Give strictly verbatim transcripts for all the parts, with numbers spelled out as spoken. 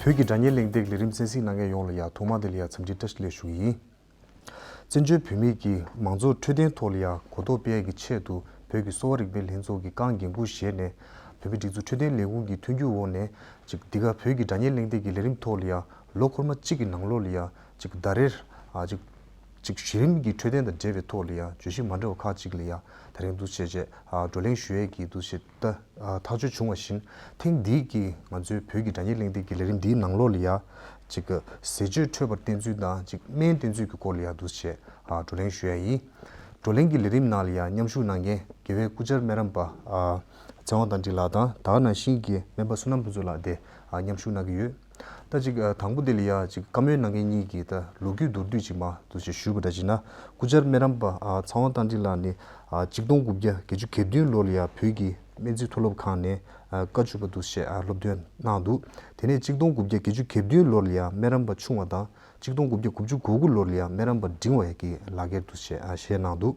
བོད་ཀྱི་སྒྲ་སྙན་གླེང་སྟེགས་ལས་རིམ་གསན་གཟིགས་གནང་མཁན་ཡོངས་ལ་ཡང་ཐོག་མ་དེ་ལ་ཡང་འཚམས་འདྲི་བཀྲ་ཤིས་བདེ་ལེགས་ཞུ་གི་ཡིན། བཙན་བྱོལ་བོད་མིའི་གི་མང་གཙོ་འཕྲོད་བསྟེན་ཐོག་ལ་ཡང་གོ་རྟོགས་སྤེལ་ཡས་ཀྱི་ཆེད་དུ་བོད་ཀྱི་གསོ་བ་རིག་པའི་ལྷན་ཚོགས་ཀྱི་རྐང་འགན་འཁུར་བཞེས་ནས་བོད་མིའི་སྒྲིག་འཛུགས་འཕྲོད་བསྟེན་ལས་ཁུངས་ཀྱི་མཐུན་འགྱུར་འོག་ནས་ཅིག་འདི་ག་བོད་ཀྱི་སྒྲ་སྙན་གླེང་སྟེགས་ཀྱི་ལས་རིམ་ཐོག་ལ་ཡང་ལོ་འཁོར་མ་གཅིག་གི་ནང་ལོགས་ལ་ཡང་ཅིག་ཟླ་རེར་ཨ་ཅིག་ཅིག་གཞི་རིམ་གྱི་འཕྲོད་བསྟེན་དང་འབྲེལ་བའི་ཐོག་ལ་ཡང་བརྗོད་གཞི་མ་འདྲ་བ་ཁག་ཅིག་ལ་ཡང་དེ་རིང་འདུག་བྱས་བྱས་ཨ་བགྲོ་གླེང་ཞུ་ཡས་ཀྱི་འདུག་བྱས་ད་ཨ་ཐག་གཅོད་བྱུང་བ་བཞིན་ཐེངས་འདིའི་གི་ང་ཚོའི་བོད་ཀྱི་སྒྲ་སྙན་གླེང་སྟེགས་ཀྱི་ལས་རིམ་འདིའི་ནང་ལོགས་ལ་ཡང་ཅིག་ཟས་སྤྱོད་འཕྲོད་པར་བསྟེན་ཚུལ་དང་ཅིག་སྨན་བསྟེན་ཚུལ་གྱི་སྐོར་ལ་ཡང་འདུག་བྱས་ཨ་བགྲོ་གླེང་ཞུ་ཡ་ཡིན། བགྲོ་གླེང་གི་ལས་རིམ་ནང་ལ་ཡང་མཉམ་ཞུགས་གནང་མཁན་དགེ་བའི་སྐུ་བཅར་སྨན་རམས་པ་ཨ་ཚེ་དབང་རྟ་མགྲིན་ལགས་དང་ད་ག་ནང་བཞིན་གྱི་སྨན་པ་བསོད་ནམས་ཕུན་ཚོགས་ལགས་དེ་ཨ་མཉམ་ཞུགས་གནང་གི་ཡོད། ད་ཅིག་ཨ་དང་པོ་དེ་ལ་ཡ་ཅིག་བཀའ་མོལ་གནང་མཁན་གཉིས་ཀྱིས་ད་ལོ་རྒྱུས་མདོར་བསྡུས་ཅིག་མ་འདུག་ཅེས་ཞུས་པ་འདྲ་ཅིག་ན། སྐུ་བཅར་སྨན་རམས་པ་ཨ་ཚེ་དབང་རྟ་མགྲིན་ལགས་ནི་ཨ་གཅིག་སྟོང་དགུ་བརྒྱ་བརྒྱད་ཅུ་གྱ་བདུན་ལོ་ལ་ཡ་བོད་ཀྱི་སྨན་རྩིས་མཐོ་སློབ་ཁང་ནས་ཨ་བཀའ་བཅུ་པ་འདུག་ཅེས་ཨ་སློབ་ཐོན་གནང་འདུག་དེ་ནས་གཅིག་སྟོང་དགུ་བརྒྱ་བརྒྱད་ཅུ་གྱ་བདུན་ལོ་ལ་ཡ་སྨན་རམས་པ་ཆུང་བ་དང་། གཅིག་སྟོང་དགུ་བརྒྱ་དགུ་བཅུ་གོ་དགུ་ལོར་ཡང་སྨན་རམས་པ་འབྲིང་བ་ཡི་གི་ལག་འཁྱེར་དུ་བཞེས་ཨ་བཞེས་གནང་འདུག་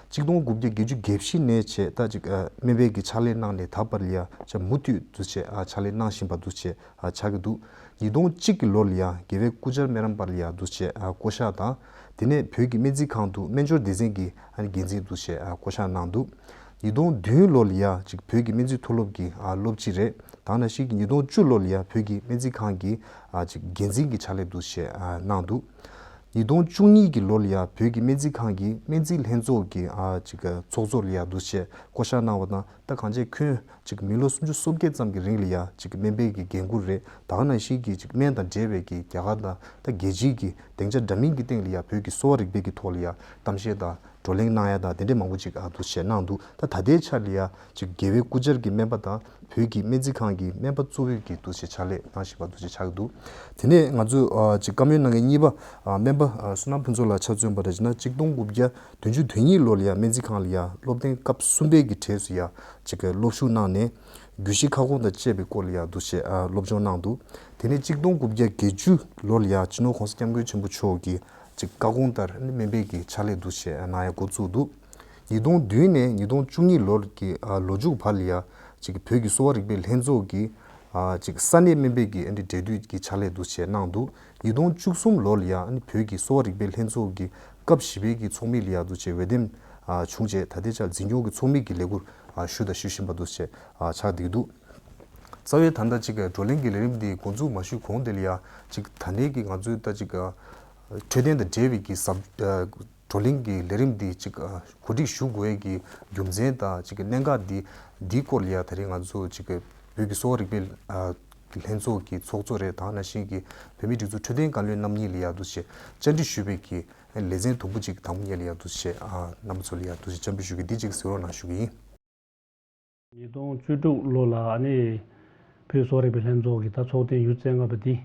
གཅིག་སྟོང་དགུ་བརྒྱ་བརྒྱད་ཅུ་གྱ་བཞི་ནས་བྱས་ད་ཅིག་ཨ་སྨན་པའི་གི་ཕྱག་ལས་གནང་ནས་ད་བར་ལ་ཡང་ཅིག་མུ་མཐུད་དུ་བྱས་ཨ་ཕྱག་ལས་གནང་བཞིན་པ་དུ་བྱས་ཨ་ཆགས་ཀྱི་འདུག་ཉིས་སྟོང་གཅིག་གི་ལོར་ལ་ཡང་དགེ་བའི་སྐུ་བཅར་སྨན་རམས་པ་ལ་ཡང་དུ་བྱས་ཨ་བསྐོ་གཞག་དང་། དེ་ནས་བོད་ཀྱི་སྨན་རྩིས་ཁང་དུ་སྨན་སྦྱོར་སྡེ་ཚན་གྱི་ཨ་འགན་འཛིན་དུ་བྱས་ཨ་བསྐོ་གཞག་གནང་འདུག་ཉིས་སྟོང་བདུན་ལོ་ལ་ཡ་ཅིག་བོད་ཀྱི་སྨན་རྩིས་མཐོ་སློབ་ཀྱི་ཨ་སློབ་སྤྱི་རེད། ད་ནང་བཞིན་གྱི་ཉིས་སྟོང་བཅུ་ལོ་ལ་ཡ་བོད་ཀྱི་སྨན་རྩིས་ཁང་གི་ཨ་ཅིག་འགན་འཛིན་གྱི་ཕྱག་ལས་འདུ་བྱས་ཨ་གནང་འདུག་ཉིས་སྟོང་བཅུ་གཉིས་ཀྱི་ལོ་ལ་ཡ་བོད་ཀྱི་སྨན་རྩིས་ཁང་གི་སྨན་རྩིས་ལྷན་ཚོགས་ཀྱི་ཨ་ཅིག་ཚོགས་གཙོ་ལ་ཡ་འདུ་བྱས་བསྐོ་གཞག་གནང་བ་དང་། ད་གང་བྱས་ཁྱོན་ཅིག་མི་ལོ་སུམ་ཅུ་སོ་བརྒྱད་ཙམ་གྱི་རིང་ལ་ཡ་ཅིག་སྨན་པའི་གི་འགན་འཁུར་རེད། ད་ག་ནང་བཞིན་གྱི་ཅིག་སྨན་དང་འབྲེལ་བའི་གི་རྒྱ་གར་དང་ད་རྒྱལ་སྤྱིའི་གི་སྡིངས་ཆ་འདྲ་མིན་གྱི་སྟེང་ལ་ཡ་བོད་ཀྱི་གསོ་བ་རིག་པའི་གི་ཐོག་ལ་ཡ་གཏམ་བཤད་དང་། བགྲོ་གླེང་གནང་ཡ་དང་དེ་འདྲས་མང་པོ་ཅིག་ཨ་འདུ་བྱས་གནང་འདུག་ད་ད་ལྟའི་ཆར་ལ་ཡ་ཅིག་རྒྱལ་བའི་སྐུ་བཅར་གྱི་སྨན་པ་དང་བོད་ཀྱི་སྨན་རྩིས་ཁང་གི་སྨན་པ་གཙོ་བོའི་གི་འདུ་བྱེད་ཕྱག་ལས་གནང་བཞིན་པ་འདུ་བྱེད་ཆགས་ཀྱི་འདུག་དེ་ནས་ང་ཚོས་ཨ་ཅིག་བཀའ་མོལ་གནང་མཁན་གཉིས་པ་ཨ་སྨན་པ་ཨ་བསོད་ནམས་ཕུན་ཚོགས་ལགས་ཆ་མཚོན་པ་འདྲ་བྱས་ན་གཅིག་སྟོང་དགུ་བརྒྱ་བདུན་ཅུ་དོན་གཉིས་ལོ་ལ་ཡ་སྨན་རྩིས་ཁང་ལ་ཡ་སློབ་ཐོན་སྐབས་གསུམ་པའི་གི་གྲས་སུ་ཡ་ཅིག་སློབ་ཞུགས་གནང་ནས་རྒྱུད་བཞི་ཁ་སྐོང་དང་བཅས་པའི་སྐོར་ལ་ཡ་འདུ་བྱེད་ཨ་སློབ་སྦྱོང་གནང་འདུག་དེ་ནས་གཅིག་སྟོང་དགུ་བརྒྱ་བརྒྱད་ཅུ་ལོ་ལ་ཡ་སྤྱི་ནོར་༸གོང་ས་༸སྐྱབས་མགོན་ཆེན་པོ་མཆོག་གི་ཅིག་བཀའ་དགོངས་ལྟར་སྨན་པའི་གི་ཕྱག་ལས་འདུ་བྱེད་གནང་ཡ་འགོ་བཙུགས་འདུག་ཉིས་སྟོང་བདུན་ནས་ཉིས་སྟོང་བཅུ་གཉིས་ལོར་གྱི་ལོ་མཇུག་བར་ལ་ཡ་ཅིག་བོད་ཀྱི་གསོ་བ་རིག་པའི་ལྷན་ཚོགས་ཀྱི་ཅིག་ས་གནས་སྨན་པའི་གི་འབྲེལ་མཐུད་ཀྱི་ཕྱག་ལས་འདུ་བྱེད་གནང་འདུག་ཉིས་སྟོང་བཅུ་གསུམ་ལོར་ལ་ཡ་བོད་ཀྱི་གསོ་བ་རིག་པའི་ལྷན་ཚོགས་ཀྱི་སྐབས་བཞི་པའི་གི་ཚོགས་མི་ལ་ཡ་འདུ་བྱེད་འོས་འདེམས་བྱུང་རྗེས་ད་ལྟའི་ཆར་འཛིན་སྐྱོང་གི་ཚོགས་མི་གི་ལས་ཁུར་ཞུ་དང་ཞུ་བཞིན་པ་འདུ་བྱེད་ཆགས་བསྡད་ཀྱི་འདུག་རྩ་བའི་ད་ལྟ་ཅིག་བགྲོ་གླེང་གི་ལས་རིམ་འདི་འགོ་འཛུགས་མ་ཞུས་གོང་དེ་ལ་ཡ་ཅིག་ད་ལྟའི་གི་ང་ཚོའི་ད་ཅིག་འཕྲོད་བསྟེན་དང་འབྲེལ་བའི་གི་ཟབ་བགྲོ་གླེང་གི་ལས་རིམ་འདི་ཅིག་གོ་སྒྲིག་ཞུ་དགོས་ཀྱི་རྒྱུ་མཚན་དང་ཅིག་གནད་འགག་འདི་འདིའི་སྐོར་ལ་ཡ་ད་རེས་ང་ཚོ་ཅིག་བོད་ཀྱི་གསོ་བ་རིག་པའི་ལྷན་ཚོགས་ཀྱི་ཚོགས་གཙོ་རེད་ད་ག་ནང་བཞིན་གྱི་བོད་མིའི་སྒྲིག་འཛུགས་འཕྲོད་བསྟེན་བཀའ་བློན་རྣམ་གཉིས་ལ་ཡ་འདུ་བྱེད་བཅར་འདྲི་ཞུས་པའི་གི་ལེ་ཚན་དུམ་བུ་ཅིག་དང་པོ་ཉིད་ལ་ཡ་འདུ་བྱེད་རྣམ་པ་ཚོ་ལ་ཡ་འདུ་བྱེད་བཅར་འདྲི་ཞུ་གི་འདི་ཅིག་གཟིགས་རོགས་གནང་ཞུ་གི་ཡིན། ཉིས་སྟོང་བཅུ་དྲུག་ལོ་ལ་ཨ་ནི་བོད་གསོ་བ་རིག་པའི་ལྷན་ཚོགས་ཀྱི་ད་ཚོགས་ཐེངས་ཡུ་རྩ་ལྔ་པ་འདི་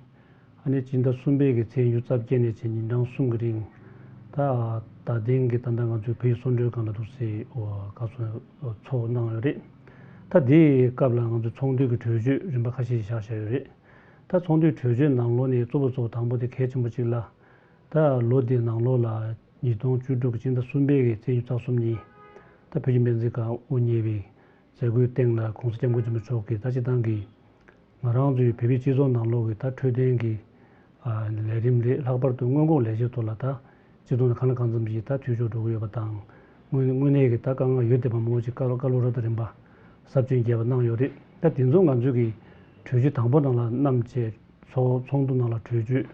ཨ་ནི་སྤྱི་ཟླ་གསུམ་པའི་གི་ཚེས་ཉི་ཤུ་རྩ་བརྒྱད་ནས་བྱས་ཉིན་གྲངས་གསུམ་གྱི་རིང་ད་ད་ཐེངས་ཀྱི་ད་ལྟ་ང་ཚོའི་བོད་ཀྱི་གསོ་མགྲོན་ཁང་ལ་འདུག་སེ་བཀའ་ཚོགས་ཚོགས་གནང་ཡོད་རེད། ད་དེའི་སྐབས་ལ་ང་ཚོའི་ཚོགས་འདུའི་གི་གྲོས་ཆོད་རིམ་པ་ཁ་ཤས་ཤིག་བཞག་བཞག་ཡོད་རེད། ད་ཚོགས་འདུའི་གྲོས་ཆོད་ནང་ལོགས་ནས་གཙོ་བོ་གཙོ་བོ་དང་པོ་དེ་གལ་ཆེན་པོ་གཅིག་ལ། ད་ལོ་འདིའི་ནང་ལོགས་ལ་ཉིས་སྟོང་བཅུ་དྲུག་གི་སྤྱི་ཟླ་གསུམ་པའི་གི་ཚེས་ཉི་ཤུ་རྩ་གསུམ་ཉིན་ད་བོད་ཀྱི་སྨན་རྩིས་ཁང་དབུ་བརྙེས་པའི་མཛད་སྒོའི་སྟེང་ལ་༸གོང་ས་༸སྐྱབས་མགོན་ཆེན་པོ་མཆོག་གིས་ད་སྤྱིར་བཏང་གི་ང་རང་ཚོའི་བོད་པའི་སྤྱི་ཚོགས་ནང་ལོགས་ཀྱི་ད་འཕྲོད་བསྟེན་གྱི་ལས་རིམ་རེད། ལྷག་པར་དུ་སྔོན་འགོག་ལས་གཞི་ཐོག་ལ་ད་སྤྱི་ཚོགས་ནང་གང་ལ་གང་འཚམ་ཞིག་ད་འཐུས་ཤོར་འགྲོ་གི་ཡོད་པ་དང་། དངོས་དངོས་གནས་ཀྱི་ད་དཀའ་ངལ་ཡོད་བསྡད་པ་མང་པོ་ཞིག་བཀའ་སློབ་བཀའ་སློབ་རབ་དང་རིམ་པ་ཟབ་ཅིང་རྒྱས་པ་གནང་ཡོད་རེད། ད་དེ་ཚོ་ང་ཚོས་ཀྱི་གྲོས་གཞི་དང་པོ་ནང་ལ་བསྣམས་བྱས་ཚོགས་ཚོགས་འདུ་ནང་ལ་གྲོས་ཆོད་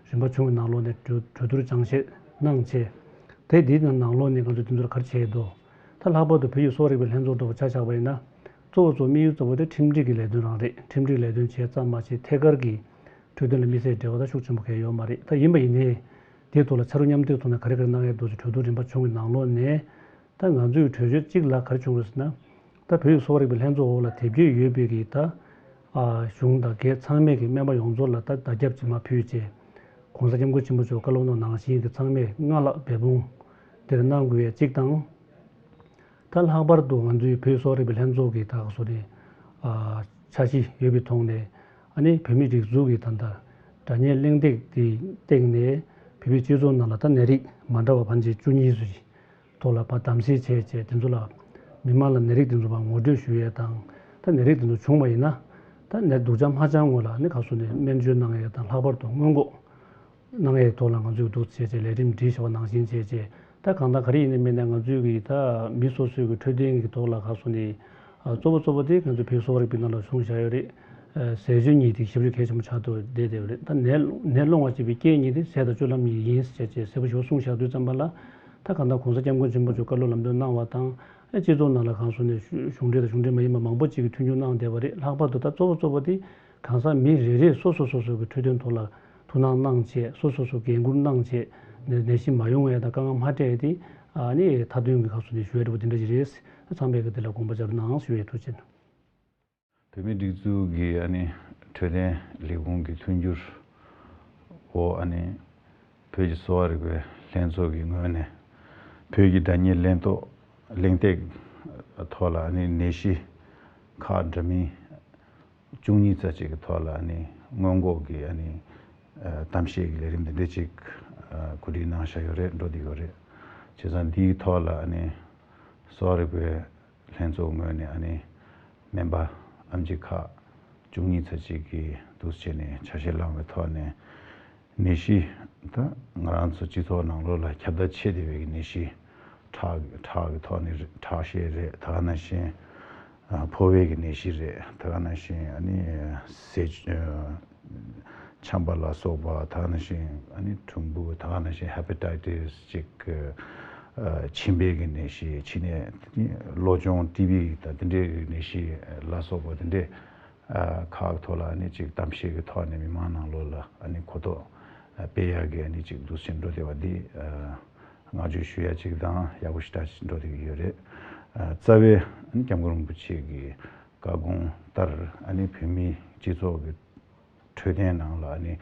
རིམ་པ་བྱུང་བའི་ནང་ལོགས་ནས་གྲོས་གྲོས་བསྡུར་སྦྱང་བཤད་གནང་བྱས། དེ་དེའི་ནང་ལོགས་ནས་ང་ཚོས་དེ་ཚོར་ག་རེ་བྱས་ཡོད་དོ། ད་ལྷག་པར་དུ་བོད་ཀྱི་གསོ་བ་རིག་པའི་ལྷན་ཚོགས་འདྲ་པོ་ཆ་བཞག་པ་ཡིན་ན། གཙོ་བོ་གཙོ་དམིགས་ཡུལ་གཙོ་བོ་དེ་ཁྲིམས་སྒྲིག་གི་ལས་དོན་རང་རེད། ཁྲིམས་སྒྲིག་ལས་དོན་བྱས་ཙམ་མ་ཟད་ཐད་ཀར་གྱི་འཕྲོད་བསྟེན་ལ་དམིགས་བསལ་འབྲེལ་བ་ད་ཤུགས་ཆེན་པོ་གང་ཡང་ཡོད་མ་རེད། ད་ཡིན་པ་ཡིན་ནའི་དེའི་ཐོག་ལ་ཕྱག་རོགས་མཉམ་འདེགས་ཐོག་ནས་ག་རེ་ག་རེ་གནང་ཡས་འདུག་ཅེས་གྲོས་བསྡུར་རིམ་པ་བྱུང་བའི་ནང་ལོགས་ནས། ད་ང་ཚོའི་གྲོས་ཆོད་གཅིག་ལ་ག་རེ་བྱུང་རེད་ཟེར་ན། ད་བོད་ཀྱི་གསོ་བ་རིག་པའི་ལྷན་ཚོགས་འོག་ལ་དེབ་སྐྱེལ་ཡོད་པའི་གི་ད་ཨ་གཞུང་དང་སྒེར་ཚང་མས་ཀྱི་སྨན་པ་ཡོངས་རྫོགས་ལ་ད་བརྡ་ཁྱབ་ཅིག་མར་ཕུལ་བྱས། ༸གོང་ས་༸སྐྱབས་མགོན་ཆེན་པོ་མཆོག་བཀའ་སློབ་གནང་ནང་བཞིན་གྱི་ཚང་མས་སྔར་ལྷག་འབད་འབུངས་དེར་གནང་དགོས་ཡས་གཅིག་དང་། ད་ལྷག་པར་དུ་ང་ཚོའི་བོད་གསོ་བ་རིག་པའི་ལྷན་ཚོགས་ཀྱི་ད་ག་སོ་རེ་ཨ་འཆར་གཞི་ཡོད་པའི་ཐོག་ནས་ཨ་ནི་བོད་མིའི་སྒྲིག་འཛུགས་ཀྱི་ད་ལྟ་སྒྲ་སྙན་གླེང་སྟེགས་དེའི་སྟེང་ནས་བོད་པའི་སྤྱི་ཚོགས་ནང་ལ་ད་ནད་རིགས་མ་འདྲ་བ་ཕལ་ཆེར་བཅུ་གཉིས་ཙམ་ཞིག་ཐོག་ལ་ཕར་བདམས་གསེས་བྱས་བྱས་དེ་ཚོ་ལ་མི་མང་ལ་ནད་རིགས་དེ་ཚོ་ཕར་ངོ་སྤྲོད་ཞུ་ཡས་དང་། ད་ནད་རིགས་དེ་ཚོ་བྱུང་བ་ཡིན་ན་ ད་ནད་སྡུག་ཅག་མ་ཆགས་སྔོན་ལ་ནི་ག་སོ་ནས་སྨན་བཅོས་གནང་ཡས་དང་ལྷག་པར་དུ་སྔོན་འགོག་གནང་ཡས་ཐོག་ལ་ང་ཚོས་འདུག་བྱས་བྱས་ལས་རིམ་སྒྲིག་བཞག་པ་ནང་བཞིན་བྱས་བྱས་ད་གང་ལྟར་ག་རེ་ཡིན་ནའི་མིན་ནའི་ང་ཚོས་ཀྱི་ད་མི་སོ་སོའི་གི་འཕྲོད་བསྟེན་གྱི་ཐོག་ལ་ག་སོ་ནས་གཙོ་བོ་གཙོ་བོ་དེ་ང་ཚོ་བོད་གསོ་བ་རིག་པའི་ནང་ལ་གསུངས་བཞག་ཡོད་རེད། ཟས་སྤྱོད་གཉིས་དེ་ཞབས་ཞུ་གལ་ཆེན་པོ་ཆགས་ཐུབ་བསྡད་བསྡད་ཡོད་རེད། ད་ནད་ནད་སློང་བ་བྱེད་པའི་རྐྱེན་གཉིས་དེ་ཟས་དང་སྤྱོད་ལམ་གཉིས་ཡིན་ཟེར་བྱས་གསལ་པོ་ཞེ་པོ་གསུངས་བཞག་དུས་ཙམ་པ་ལ་ད་གང་ལྟར་༸གོང་ས་༸སྐྱབས་མགོན་ཆེན་པོ་མཆོག་བཀའ་སློབ་ལམ་སྟོན་གནང་བ་དང་། སྤྱི་ཚོགས་ནང་ལ་གང་སོང་ནས་གཞུང་འབྲེལ་དང་གཞུང་འབྲེལ་མ་ཡིན་པ་མང་པོ་ཅིག་གིས་མཐུན་འགྱུར་གནང་བསྡད་པ་རེད། ལྷག་པར་དུ་ད་གཙོ་བོ་གཙོ་བོ་དེ་གང་ཟག་མི་རེ་རེས་སོ་སོ་སོ་སོ་གི་འཕྲོད་བསྟེན་ཐོག་ལ་ཐུགས་སྣང་གནང་བྱས་སོ་སོ་སོ་འགན་འཁུར་གནང་བྱས་ནས་ནད་གཞི་མ་ཡོང་བའི་དང་དཀའ་ངལ་མ་འཕྲད་དེ་ཨ་ནི་མཐའ་དོན་གྱི་གང་སོང་ནས་ཞུ་ཡ་འདྲ་པོ་དེ་འདྲ་ཞིག་རེད། ཚང་མས་གི་དེ་ལ་དགོངས་པ་འཇགས་རོགས་གནང་ཞུ་ཡས་ཐུགས་རྗེ་ཆེ། བོད་མིའི་སྒྲིག་འཛུགས་ཀྱི་ཨ་ནི་འཕྲོད་བསྟེན་ལས་ཁུངས་ཀྱི་མཐུན་འགྱུར་འོག་ཨ་ནི་བོད་ཀྱི་གསོ་བ་རིག་པའི་ལྷན་ཚོགས་ཀྱི་ངོས་ནས་བོད་ཀྱི་སྒྲ་སྙན་གླེང་ཐོག་གླེང་སྟེགས་ཐོག་ལ་ཨ་ནི་ནད་གཞི་ཁག་འདྲ་མིན་བཅུ་གཉིས་ཙམ་ཅིག་གི་ཐོག་ལ་ཨ་ནི་སྔོན་འགོག་གི་ཨ་ནི་གཏམ་བཤད་ཀྱི་ལས་རིམ་འདི་འདྲ་ཅིག་གོ་སྒྲིག་གནང་བཞག་ཡོད་རེད། འགྲོ་བསྡད་ཡོད་རེད། བྱས་ཙང་འདིའི་ཐོག་ལ་ཨ་ནི་གསོ་བ་རིག་པའི་ལྷན་ཚོགས་ངོས་ནས་ཨ་ནི་སྨན་པ་ཨེམ་ཆི་ཁག་བཅུ་གཉིས་ཙམ་ཅིག་གིས་འདུག་སེ་བྱས་ནས་ཆ་ཤས་བླངས་པའི་ཐོག་ནས་ནད་གཞི་ད་ང་རང་ཚོ་སྤྱི་ཚོགས་ནང་ལོགས་ལ་ཁྱབ་གདལ་ཆེ་བསྡད་པའི་ནད་གཞི་ཁྲག་ཁྲག་གི་ཐོག་ནས་རེད། ཁྲག་ཤེད་རེད། ད་ག་ནང་བཞིན་ཕོ་བའི་གི་ནད་གཞི་རེད། ད་ག་ནང་བཞིན་ཨ་ནི་ཟས་ཆམ་པ་ལ་སོགས་པ་ད་ག་ནང་བཞིན་ཨ་ནི་གྲུམ་བུ་ད་ག་ནང་བཞིན་ཧེ་པ་ཊའི་ཊི་སི་ཅིག་མཆིན་པའི་གི་ནད་གཞི་ཕྱི་ནས་གློ་གཅོང་ཊི་བི་དང་དེ་འདྲའི་གི་ནད་གཞི་ལ་སོགས་པ་དེ་འདྲའི་ཁག་ཐོག་ལ་ཨ་ནི་ཅིག་གཏམ་བཤད་ཀྱི་ཐོག་ནས་མི་མང་ནང་ལོགས་ལ་ཨ་ནི་གོ་རྟོགས་སྤེལ་ཡག་གི་ཨ་ནི་ཅིག་འདུག་སེ་འགྲོ་བསྡད་པ་འདི་བསྔགས་བརྗོད་ཞུ་ཡ་ཅིག་དང་ཡག་པོ་ཞེ་དྲག་ཅིག་འགྲོ་བསྡད་ཀྱི་ཡོད་རེད། རྩ་བའི་ཨ་ནི་སྐྱབས་མགོན་རིན་པོ་ཆེ་གི་བཀའ་དགོངས་ལྟར་ཨ་ནི་བོད་མིའི་སྤྱི་ཚོགས་ཀྱི་འཕྲོད་བསྟེན་ནང་ལ་ཨ་ནི་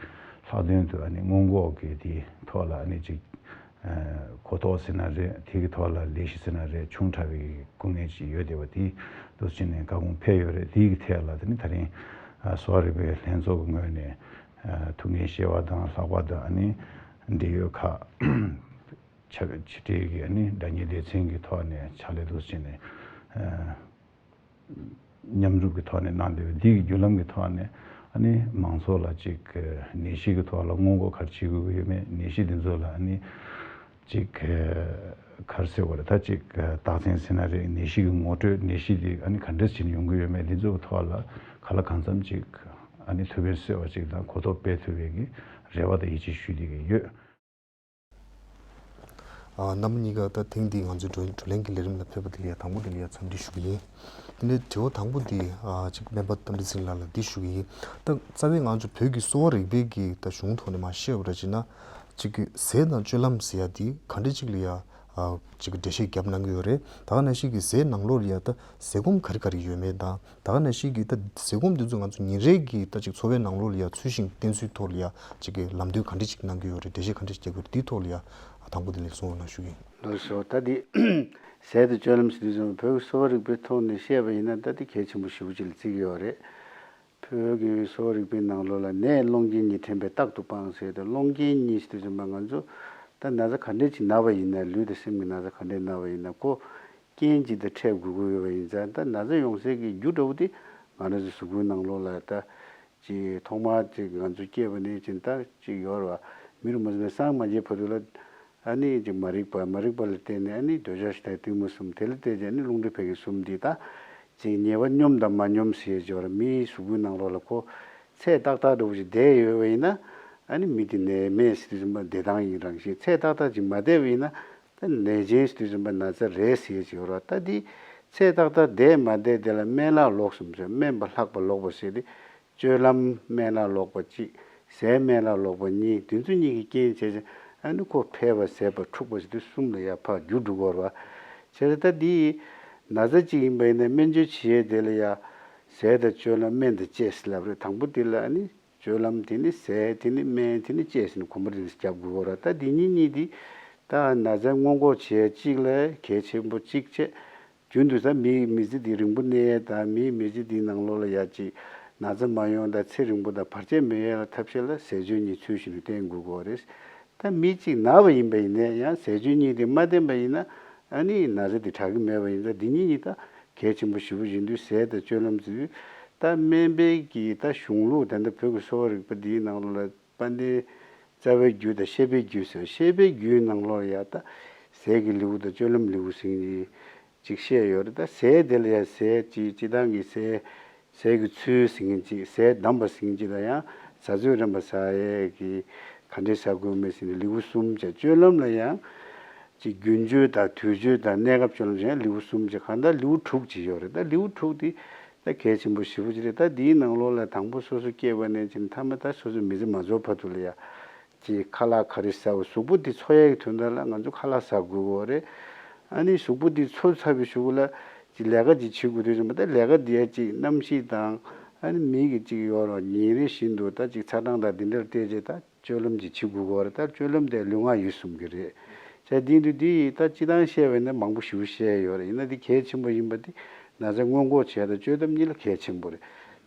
ལྷག་དོན་དུ་ཨ་ནི་སྔོན་འགོག་གི་དེའི་ཐོག་ལ་ཨ་ནི་ཅིག་གོ་རྟོགས་ཟེར་ན་རེད། དེ་གི་ཐོག་ལ་ལས་གཞི་ཟེར་ན་རེད། ཆུང་དྲགས་པའི་སྐུ་ངལ་ཅིག་ཡོད་བསྡད་པ་དེ་འདུག་སེ་བྱས་ནས་བཀའ་དགོངས་ཕེབས་ཡོད་རེད། དེ་གི་ཐད་ལ་དེ་ནི་ད་རིང་གསོ་བ་རིག་པའི་ལྷན་ཚོགས་ཀྱི་ངོས་ནས་ཐུགས་འགན་བཞེས་པ་དང་ལྷག་པར་དུ་ཨ་ནི་འབྲེལ་ཡོད་ཁག་ཕྱི་ཕྱི་འབྲེལ་གྱི་ཨ་ནི་སྒྲ་སྙན་སྡེ་ཚན་གྱི་ཐོག་ནས་ཕྱག་ལས་འདུག་སེ་བྱས་ནས་མཉམ་རུབ་ཀྱི་ཐོག་ནས་གནང་བསྡད་པའི་འདི་གི་བརྒྱུད་ལམ་གྱི་ཐོག་ནས་ཨ་ནི་མང་ཚོགས་ལ་ཅིག་ནད་གཞི་གི་ཐོག་ལ་སྔོན་འགོག་ག་རེ་བྱེད་དགོས་ཀྱི་ཡོད་མེད། ནད་གཞི་འདི་ཚོ་ལ་ཨ་ནི་ཅིག་ག་རེ་ཟེར་དགོས་རེད། ད་ཅིག་རྟགས་མཚན་ཟེར་ན་རེད། ནད་གཞི་གི་ངོ་སྤྲོད། ནད་གཞི་འདི་ཨ་ནི་ག་འདྲ་བྱས་ནས་ཡོང་གི་ཡོད་མེད། འདི་ཚོ་གི་ཐོག་ལ་གང་ལ་གང་འཚམ་ཅིག་ཨ་ནི་ཐུགས་ཕན་གསོས་པ་ཅིག་དང་གོ་རྟོགས་སྤེལ་ཐུབ་པའི་གི་རེ་བ་དང་ཡིད་ཆེས་ཞུ་བསྡད་ཀྱི་ཡོད། ཨ། རྣམ་པ་གཉིས་ཀ་ད་ཐེངས་འདིའི་ང་ཚོའི་བགྲོ་བགྲོ་གླེང་གི་ལས་རིམ་ལ་ཕེབས་པ་དེ་ལ་ཡ་དང་པོ་དེ་ལ་ཡ་འཚམས་འདྲི་ཞུ་གི་ཡིན། དེ་ནས་དྲི་བ་དང་པོ་འདི་ཨ་ཅིག་སྨན་པ་རྟ་མགྲིན་ཚེ་རིང་ལགས་ལ་འདི་ཞུ་གི་ཡིན། ད་རྩ་བའི་ང་ཚོ་བོད་ཀྱི་གསོ་བ་རིག་པའི་གི་ད་གཞུང་ཐོག་ནས་མར་བཤད་པ་འདྲ་བྱས་ན་ཅིག་གི་ཟས་དང་སྤྱོད་ལམ་ཟེར་ཡ་འདི་ག་འདྲ་ཅིག་ལ་ཡ་ཨ་ཅིག་གི་འགྲེལ་བཤད་བརྒྱབ་གནང་གི་ཡོད་རེད། ད་ག་ནང་བཞིན་གི་ཟས་ནང་ལོགས་ལ་ཡ་ད་ཟས་སྐོམ་ག་རེ་ག་རེ་ཡོད་མེད་དང་། ད་ག་ནང་བཞིན་གྱི་ད་ཟས་སྐོམ་འདི་ཚོ་ང་ཚོ་ཉིན་རེ་གི་ད་ཅིག་འཚོ་བའི་ནང་ལོགས་ལ་ཡ་ཚུལ་བཞིན་བསྟེན་ཚུལ་ཐོག་ལ་ཡ་ཅིག་གི་ལམ་སྟོན་ག་འདྲ་ཅིག་གནང་གི་ཡོད་རེད། འགྲེལ་བཤད་ག་འདྲ་ཅིག་རྒྱག་གི་ཡོད་རེད། འདིའི་ཐོག་ལ་ཡ་དང་པོ་དེ་ལེགས་གསུང་གནང་ཞུ་གི་ཡིན། ལགས་སོ། ད་འདི་ཟས་དང་སྤྱོད་ལམ་ཟེར་དུས་ཙམ་བོད་ཀྱི་གསོ་བ་རིག་པའི་ཐོག་ནས་བཤད་པ་ཡིན་ན་ད་འདི་གལ་ཆེན་པོ་ཞེ་པོ་ཅིག་ལ་བརྩི་གི་ཡོད་རེད། བོད་ཀྱི་གསོ་བ་རིག་པའི་ནང་ལོགས་ལ་ནད་སློང་རྐྱེན་གཉིས་ཕྲད་པས་རྟག་ཏུ་སྤང་ཟེར་ཏེ། སློང་རྐྱེན་གཉིས་ཟེར་དུས་ཙམ་པ་ང་ཚོ་ད་ན་ཚ་ག་འདྲ་ཅིག་ན་བ་ཡིན་ན། ལུས་དང་སེམས་ཀྱི་ན་ཚ་ག་འདྲ་ན་བ་ཡིན་ན་ཁོ་རྐྱེན་གཅིག་དང་འཕྲད་དགོས་ཀྱི་ཡོད་པ་ཡིན་ཙང་། ད་ན་ཚ་ཡོང་སའི་གི་རྒྱུ་འདྲ་བོ་དེ་ང་རང་ཚོའི་གཟུགས་པོའི་ནང་ལོགས་ལ་ད་ཅིག་ཐོག་མར་ཅིག་ང་ཚོ་སྐྱེས་པ་ནས་ཅིག་ད་ཅིག་ཡོད་རེད་བ། མི་རུ་མ་ཟིན་ནས་སངས་མ་རྒྱས་བར་དུ་ལ་ཨ་ནི་ཅིག་མ་རིག་པ། མ་རིག་པ་ལ་བརྟེན་ནས་ཨ་ནི་འདོད་ཆགས་ཞེ་སྡང་གཏི་མུག་གསུམ། དེ་ལ་བརྟེན་ཅིག་ཨ་ནི་རླུང་མཁྲིས་བད་ཀན་གསུམ་འདི་ད་ཅིག་ཉེས་པ་སྙོམས་དང་མ་སྙོམས་ཟེར་ཡས་ཅིག་ཡོད་རེད། མིའི་གཟུགས་པོའི་ནང་ལོགས་ལ་ཁོ་ཚད་ཏག་ཏག་འདྲ་བོ་ཅིག་བསྡད་ཡོད་པ་ཡིན་ན་ཨ་ནི་མི་དེ་ནད་མེད་ཟེར་དུས་ཙམ་པ་བདེ་ཐང་ཡིན་རང་བཞིན། ཚད་ཏག་ཏག་ཅིག་མ་བསྡད་པ་ཡིན་ན་ད་ནད་ཅན་ཟེར་དུས་ཙམ་པ་ན་ཚ་རེད་ཟེར་ཡས་ཅིག་ཡོད་རེད་བ། ད་འདི་ཚད་ཏག་ཏག་བསྡད་མ་བསྡད་དེ་ལ་སྨན་ལྷག་ལོག་གསུམ་ཟེར། སྨན་པ་ལྷག་པ་ལོག་པ་ཟེར་ཏེ། སྤྱོད་ལམ་སྨན་ལྷག་ལོག་པ་གཅིག། ཟས་སྨན་ལྷག་ལོག་པ་གཉིས། འདི་ཚོ་གཉིས་ཀྱི་རྐྱེན་བྱས་བྱས་ཨ་ནི་ཁོ་ཕལ་པ་ཟད་པ་འཁྲུགས་པ་ཟེར་དུས་གསུམ་ལ་ཡ་ཕར་འགྱུར་འགྲོ་གི་ཡོད་རེད་བ། བྱས་ཙང་ད་འདི་ན་ཚ་གཅིག་ཡིན་པ་ཡིན་ན་སྨན་བཅོས་བྱེད་ཡས་དེ་ལ་ཡ་ཟས་དང་སྤྱོད་ལམ་སྨན་དང་བཅས་ཟེར་ལབ་རེད། དང་པོ་དེ་ལ་ཨ་ནི་སྤྱོད་ལམ། དེ་ནི་ཟས། དེ་ནི་སྨན། དེ་ནི་བཅས་ཟེར་ནས་གོམ་པ་རེ་རེ་བརྒྱབ་དགོས་ཀྱི་ཡོད་རེད་བ། ད་འདི་གཉིས་གཉིས་འདི་ད་ན་ཚ་སྔོན་འགོག་བྱེད་ཡས་གཅིག་ལ་གལ་ཆེན་པོ་གཅིག་བྱས། རྒྱུན་དུ་ད་མིའི་མི་ཚེ་འདི་རིང་པོ་གནས་ཡས་དང་། མིའི་མི་ཚེ་འདིའི་ནང་ལོགས་ལ་ཡ་ཅིག་ན་ཚ་མ་ཡོང་དང་ཚེ་རིང་པོ་དང་བར་ཆད་མེད་ཡས་ལ་ཐབས་ཤེས་ལ་ཟས་སྤྱོད་གཉིས་ཚུལ་བཞིན་དུ་བསྟེན་དགོས་ཀྱི་ཡོད་རེད། ད་མི་གཅིག་ན་བ་ཡིན་པ་ཡིན་ནའི་ཡང་ཟས་སྤྱོད་གཉིས་དེ་མ་བསྟེན་པ་ཡིན་ན་ཨ་ནི་ན་ཚ་དེ་དྲག་གི་མེད་པ་ཡིན་ཙང་། འདི་གཉིས་གཉིས་ད་གལ་ཆེན་པོ་ཞེ་པོ་ཡིན་དུས་ཟས་དང་སྤྱོད་ལམ་ཚུལ་ ད་སྨན་པའི་གི་ད་གཞུང་ལུགས་ད་ལྟ་བོད་ཀྱི་གསོ་བ་རིག་པ་འདིའི་ནང་ལོགས་ལ་དཔལ་ལྡན་རྩ་བའི་རྒྱུད་དང་བཤད་པའི་རྒྱུད་ཟེར། བཤད་པའི་རྒྱུད་ནང་ལོགས་ཡ་ད་ཟས་ཀྱི་ལེའུ་དང་སྤྱོད་ལམ་ལེའུ་ཟེར་གྱི་ཅིག་བཤད་ཡོད་རེད། ད་ཟས་དེ་ལ་ཡ་ཟས་ཅིག་སྤྱི་བཏང་གི་ཟས། ཟས་ཀྱི་ཚུལ་ཟེར་མཁན་ཅིག་ཟས་བསྡམས་པ་ཟེར་མཁན་ཅིག་དང་། ཡང་ཟ་ཚོད་རན་པ་ཟ་ཡས་ཀྱི་ག་འདྲས་ཟ་དགོས་མེད་ཟེར་ནས་ལེའུ་གསུམ་བྱས། སྤྱོད་ལམ་ལ་ཡང་ཅིག་རྒྱུན་སྤྱོད་དང་དུས་སྤྱོད་དང་གནས་སྐབས་སྤྱོད་ལམ་བྱས་ཡང་ལེའུ་གསུམ་བྱས། གང་ལྟར་ལེའུ་དྲུག་ཅིག་ཡོད་རེད། ད་ལེའུ་དྲུག་དེ་ད་གལ་ཆེན་པོ་ཞེ་པོ་ཅིག་རེད། ད་འདིའི་ནང་ལོགས་ལ་དང་པོ་སོ་སོ་སྐྱེས་པ་ནས་ཅིག་མཐའ་མ་ད་སོ་སོ་མི་ཚེ་མ་རྫོགས་བར་དུ་ལ་ཡ། ཅིག་ཁ་ལག་ག་རེ་ཟ་བ། གཟུགས་པོ་འདི་འཚོ་ཡག་གི་དོན་དག་ལ་ང་ཚོ་ཁ་ལག་ཟ་དགོས་ཀྱི་ཡོད་རེད། ཨ་ནི་གཟུགས་པོ་འདི་འཚོ་ཚར་བའི་གཞུག་ལ་ཅིག་ལས་ཀ་ཅིག་བྱེད་དགོས་དུས་ཙམ་པ། ད་ལས་ཀ་འདི་ཡ་ཅིག་གནམ་གཤིས་དང་། ཨ་ནི་མི་གི་ཅིག་ཡོད་རེད། ཉིན་རེ་བཞིན་དུ་ད་ཅིག་ཚ་གྲང་དང་འདི་འདྲར་བལྟས་རྗེས་ད་སྤྱོད་ལམ་ཅིག་བྱེད་དགོས་ཀྱི་ཡོད་རེད། ད་སྤྱོད་ལམ་དེ་ལུས་ངག་ཡིད་གསུམ་གྱི་རེད། བྱས་དེ་དུས་འདི་ཡིས་ད་སྤྱི་བཏང་བཤད་པ་ཡིན་ན་མང་པོ་ཞེ་པོ་བཤད་ཡོད་རེད། ཡིན་ན་འདི་གལ་ཆེན་པོ་ཡིན་པ་འདི་ན་ཚ་སྔོན་འགོག་བྱས་དང་སྤྱོད་ཐབས་གཉིས་ལ་གལ་ཆེན་པོ་རེད།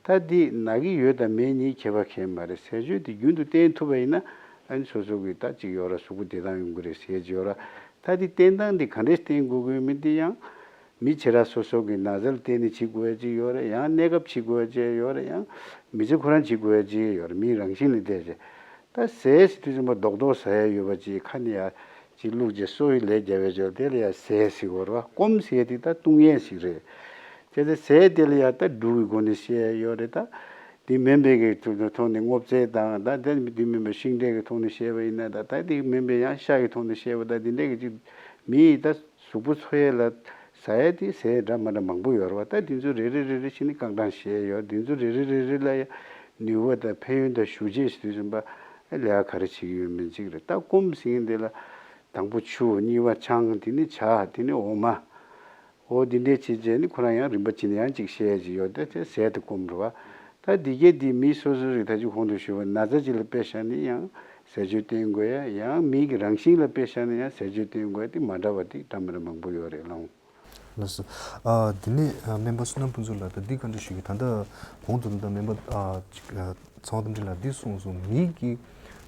ད་འདི་ན་གི་ཡོད་དང་མེད་གཉིས་ཁྱད་པར་ཁྱད་མ་རེད། ཟས་སྤྱོད་འདི་རྒྱུན་དུ་བསྟེན་ཐུབ་པ་ཡིན་ན། ཨ་ནི་སོ་སོ་གི་ད་ཅིག་ཡོད་ར་གཟུགས་པོ་བདེ་ཐང་ཡོང་གི་རེད་ཟེར་གྱི་ཡོད་ར། ད་འདི་བསྟེན་སྟངས་འདི་ག་འདྲས་བསྟེན་དགོས་ཀྱི་ཡོད་མེད་འདི་ཡང་མི་བྱེ་བྲག་སོ་སོ་གི་ན་ཚ་ལ་བརྟེན་ནས་བྱེད་དགོས་ཡ་ཅིག་ཡོད་ར། ཡང་གནས་སྐབས་བྱེད་དགོས་ཡ་ཅིག་ཡོད་ར། ཡང་མི་ཚེ་ཁོ་རང་བྱེད་དགོས་ཡ་ཅིག་ཡོད་ར། མིའི་རང་བཞིན་ལ་བལྟས་བྱས། ད་ཟས་ཟེར་དུས་ཙམ་པ་རྡོག་རྡོག་ཟ་ཡ་ཡོད་པ་ཅིག་ཁ་ནས་ཡ་ཅིག་བླུགས་རྗེས་སོ་ཡི་ལས་རྒྱབ་པའི་ཅོག་དེ་ལ་ཡ་ཟས་ཟེར་གོ་ར་བ། སྐོམ་ཟེར་ཡ་དེ་ད་བཏུང་ཡས་ཞིག་རེད། བྱས་ཙང་ཟས་དེ་ལ་ཡ་ད་འབྲུ་གི་སྒོ་ནས་བཤད་ཡ་ཡོད་རེད། ད་དེ་མིན་པའི་གི་ཐོག་ནས་སྔོ་ཚལ་དང་། ད་དེ་དེ་མིན་པའི་ཤིང་འབྲས་ཀྱི་ཐོག་ནས་བཤད་པ་ཡིན་ན། ད་ད་དེ་མིན་པའི་ཡང་ཤ་གི་ཐོག་ནས་བཤད་པ། ད་དེ་འདྲས་ཀྱི་ཅིག་མི་ཡི་ད་གཟུགས་པོ་འཚོ་ཡས་ལ་ཟ་ཡས་དེ་ཟས་འདྲ་མ་འདྲ་མང་པོ་ཡོད་རེད་བ། ད་དེ་ཚོ་རེ་རེ་རེ་རེ་བྱས་ནས་རྐང་གྲངས་བཤད་ཡོད། དེ་ཚོ་རེ་རེ་རེ་རེ་ལ་ཡང་ནུས་པ་དང་ཕན་ཡོན་དང་ཞུ་རྗེས་ཞུ་དུས་ཙམ་པ་ལས་ཀ་ག་རེ་བྱེད་ཀྱི་ཡོད་མེད་ཅིག་རེད། ད་སྐོམ་ཟེར་མཁན་དེ་ལ་དང་པོ་ཆུ། གཉིས་པ་ཆང་། དེ་ནས་ཇ། དེ་ནས་འོ་མ། འོ་འདི་འདྲས་བྱས་རྗེས་ནི་ཁོ་རང་ཡང་རིམ་པ་བྱས་ནས་ཡང་ཅིག་བཤད་ཀྱི་ཡོད། དེ་དེ་ཟས་དང་སྐོམ་རེད་བ། ད་འདི་གས་འདི་མི་སོ་སོ་རིགས་ད་ཅིག་གོང་དུ་ཞུས་པ་ན་ཚ་ཅིག་ལ་དཔེ་བཞག་ནས་ཡང་ཟས་སྤྱོད་བསྟེན་དགོས་ཡ། ཡང་མི་གི་རང་བཞིན་ལ་དཔེ་བཞག་ནས་ཡང་ཟས་སྤྱོད་བསྟེན་དགོས་ཡ་དེ་མ་འདྲ་བ་དེ་འདྲ་མི་འདྲ་མང་པོ་ཡོད་རེད་ལགས། ལགས་སོ། ཨ་དེ་ནས་ཨ་སྨན་པ་བསོད་ནམས་ཕུན་ཚོགས་ལགས། ད་འདི་བཀའ་འདྲི་ཞུ་གི། ད་ལྟ་གོང་དུ་ད་ལྟ་སྨན་པ་ཨ་ཅིག་ཨ་ཚེ་དབང་རྟ་མགྲིན་ལགས་འདི་གསུངས་སོང་། མི་གི་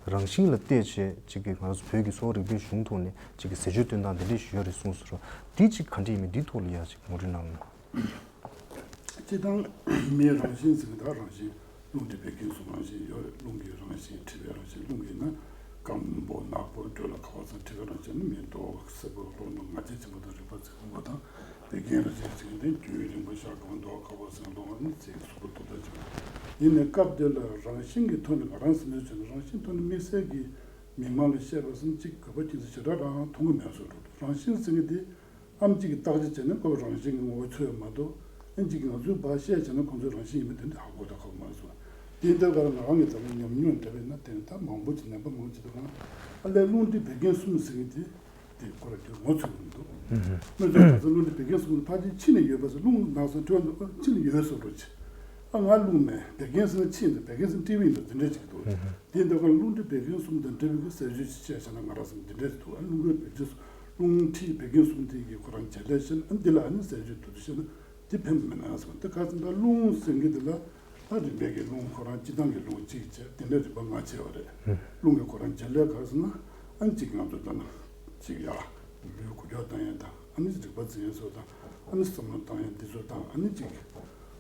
རང་བཞིན་ལ་བལྟས་བྱས་ཅིག་གི་ང་རང་ཚོ་བོད་ཀྱི་གསོ་བ་རིག་པའི་གཞུང་ཐོག་ནས་ཅིག་གི་ཟས་སྤྱོད་སྟོན་སྟངས་འདི་འདྲས་ཞིག་ཡོད་རེད་གསུངས་སོང་ར། འདི་ཅིག་ག་འདྲས་ཡིན་མིན་འདི་ཐོག་ལ་ཡ་ཅིག་ངོ་སྤྲོད་གནང་རོགས་གནང་། སྤྱིར་བཏང་མིའི་རང་བཞིན་ཟེར་གྱི་ད་རང་བཞིན། རླུང་མཁྲིས་བད་ཀན་གསུམ་རང་བཞིན་ཡོད་རེད། རླུང་གི་རང་བཞིན་མཁྲིས་པའི་རང་བཞིན། རླུང་གིས་ན་སྐམ་པོ་ནག་པོ་དྲོད་ལ་ཁ་བ་ཚང་མཁྲིས་པའི་རང་བཞིན་ནི་མེ་ཏོག་སེར་པོ་ལྷོ་ནུབ་ང་རྒྱལ་ཆེན་པོ་དང་རིག་པ་ཚེ་སྐོང་པོ་དང་། བད་ཀན་རང་བཞིན་ཟེར་གྱི་འདི་རྒྱུན་རིང་པོ་ཤར་གང་མདོག་ཁ་བ་ཚང་ལོང་ནི་ཚེ་གི་གཟུགས་པོ་སྟོབས་དང་བཅས་པ་ཡིན་ནས། སྐབས་དེ་ལ་རང་བཞིན་གྱི་ཐོག་ནས་ང་རང་སེམས་ནས་བྱས་ན་རང་བཞིན་ཐོག་ནས་དམིགས་བསལ་གྱི་མི་མང་ལ་བཤད་པ་ཙམ་གཅིག་དགོས་པ་ཅི་ཙམ་ཞེ་དྲག་རང་མཐོང་གི་མེད་བཟོ་འགྲོ་འདུག་རང་བཞིན་ཟེར་གྱི་འདི། ཨམ་གཅིག་གིས་བརྟག་དཔྱད་བྱས་ན་ཁོ་རང་བཞིན་གྱི་ངོ་བོ་ཚོལ་ཡོད་མ་གཏོགས། ཨམ་གཅིག་གིས་ང་ཚོའི་བར་བཤད་བྱས་ན་ཁོ་ཚོའི་རང་བཞིན་ཡིན་པ་དེ་འདྲ་ཧ་གོ་དང་ཧ་གོ་མ་སོང་། དེ་ལྟར་ག་ལ་ང་རང་གི་འཛམ་གླིང་ཉམས་མྱོང་འདྲ་བས་ན་དེ་ད་མང་པོ་ཅིག་ནད་པ་མང་པོ་ཅིག་འདུག་ག་ཨ་ལས་རླུང་མཁྲིས་བད་ཀན་གསུམ་ཟེར་གྱི་དེ་དེ་ཁོ་ར་ཁྱོད་ངོ་ཚོལ་གྱི་མི་འདུག་སྨན་ཚོགས་གྲྭ་ཚང་རླུང་མཁྲིས་བད་ཀན་གསུམ་ཕལ་ཆེར་ཕྱི་ནས་ཡོད་པ་ཟེར། རླུང་ནང་སོང་དྲི་བ་འདུག་ཕྱི་ནས་ཡོད་བཟོ་འདྲ་ཅིག་ཨ་ང་རླུང་མེད། བད་ཀན་ཟེར་ན་ཕྱི་ཡིན་འདུག་བད་ཀན་ཟེར་ན་མཁྲིས་པ་ཡིན་འདུག་དེ་འདྲ་ཅིག་འདུག་དེ་འདྲ་ག་རླུང་མཁྲིས་བད་ཀན་གསུམ་དང་འབྲེལ་བའི་གི་ཟས་སྤྱོད་ཅིག་བྱས་བྱས་ན་ང་རང་ཚོ་འདི་འདྲས་འདུག་ཨ་རླུང་མཁྲིས་བད་ཀན་རླུང་མཁྲིས་བད་ཀན་གསུམ་དེ་གི་ཁོ་རང་བྱེད་ལས་བྱས་ན། ཨ་འདི་ལ་ཨ་ནི་ཟས་སྤྱོད་དུ་དུ་བྱས་ན་དེ་ཕན་མི་ན་སོང་། དེ་ག་ཚོད་ད་རླུང་ཟེར་གི་དེ་ལ་ད་རིམ་པས་ཀྱི་རླུང་ཁོ་རང་སྤྱི་བཏང་གི་རླུང་གཅིག་བྱས། དེ་འདྲས་རིམ་པ་ལྔ་བྱས་པ་རེད། རླུང་གི་ཁོ་རང་བྱེད་ལས་ག་ཟེར་ན། ཨ་ནི་གཅིག་ང་ཚོ་ལྟ་ན་གཅིག་ཡ་ལུས་འགུལ་སྐྱོད་བཏང་ཡས་དང་། ཨ་ནི་རིག་པ་འཛིན་ཡས་སོགས་དང་། ཨ་ནི་བསམ་བློ་བཏང་ཡས་འདི་ཚོ་དང་། ཨ་ནི་གཅིག་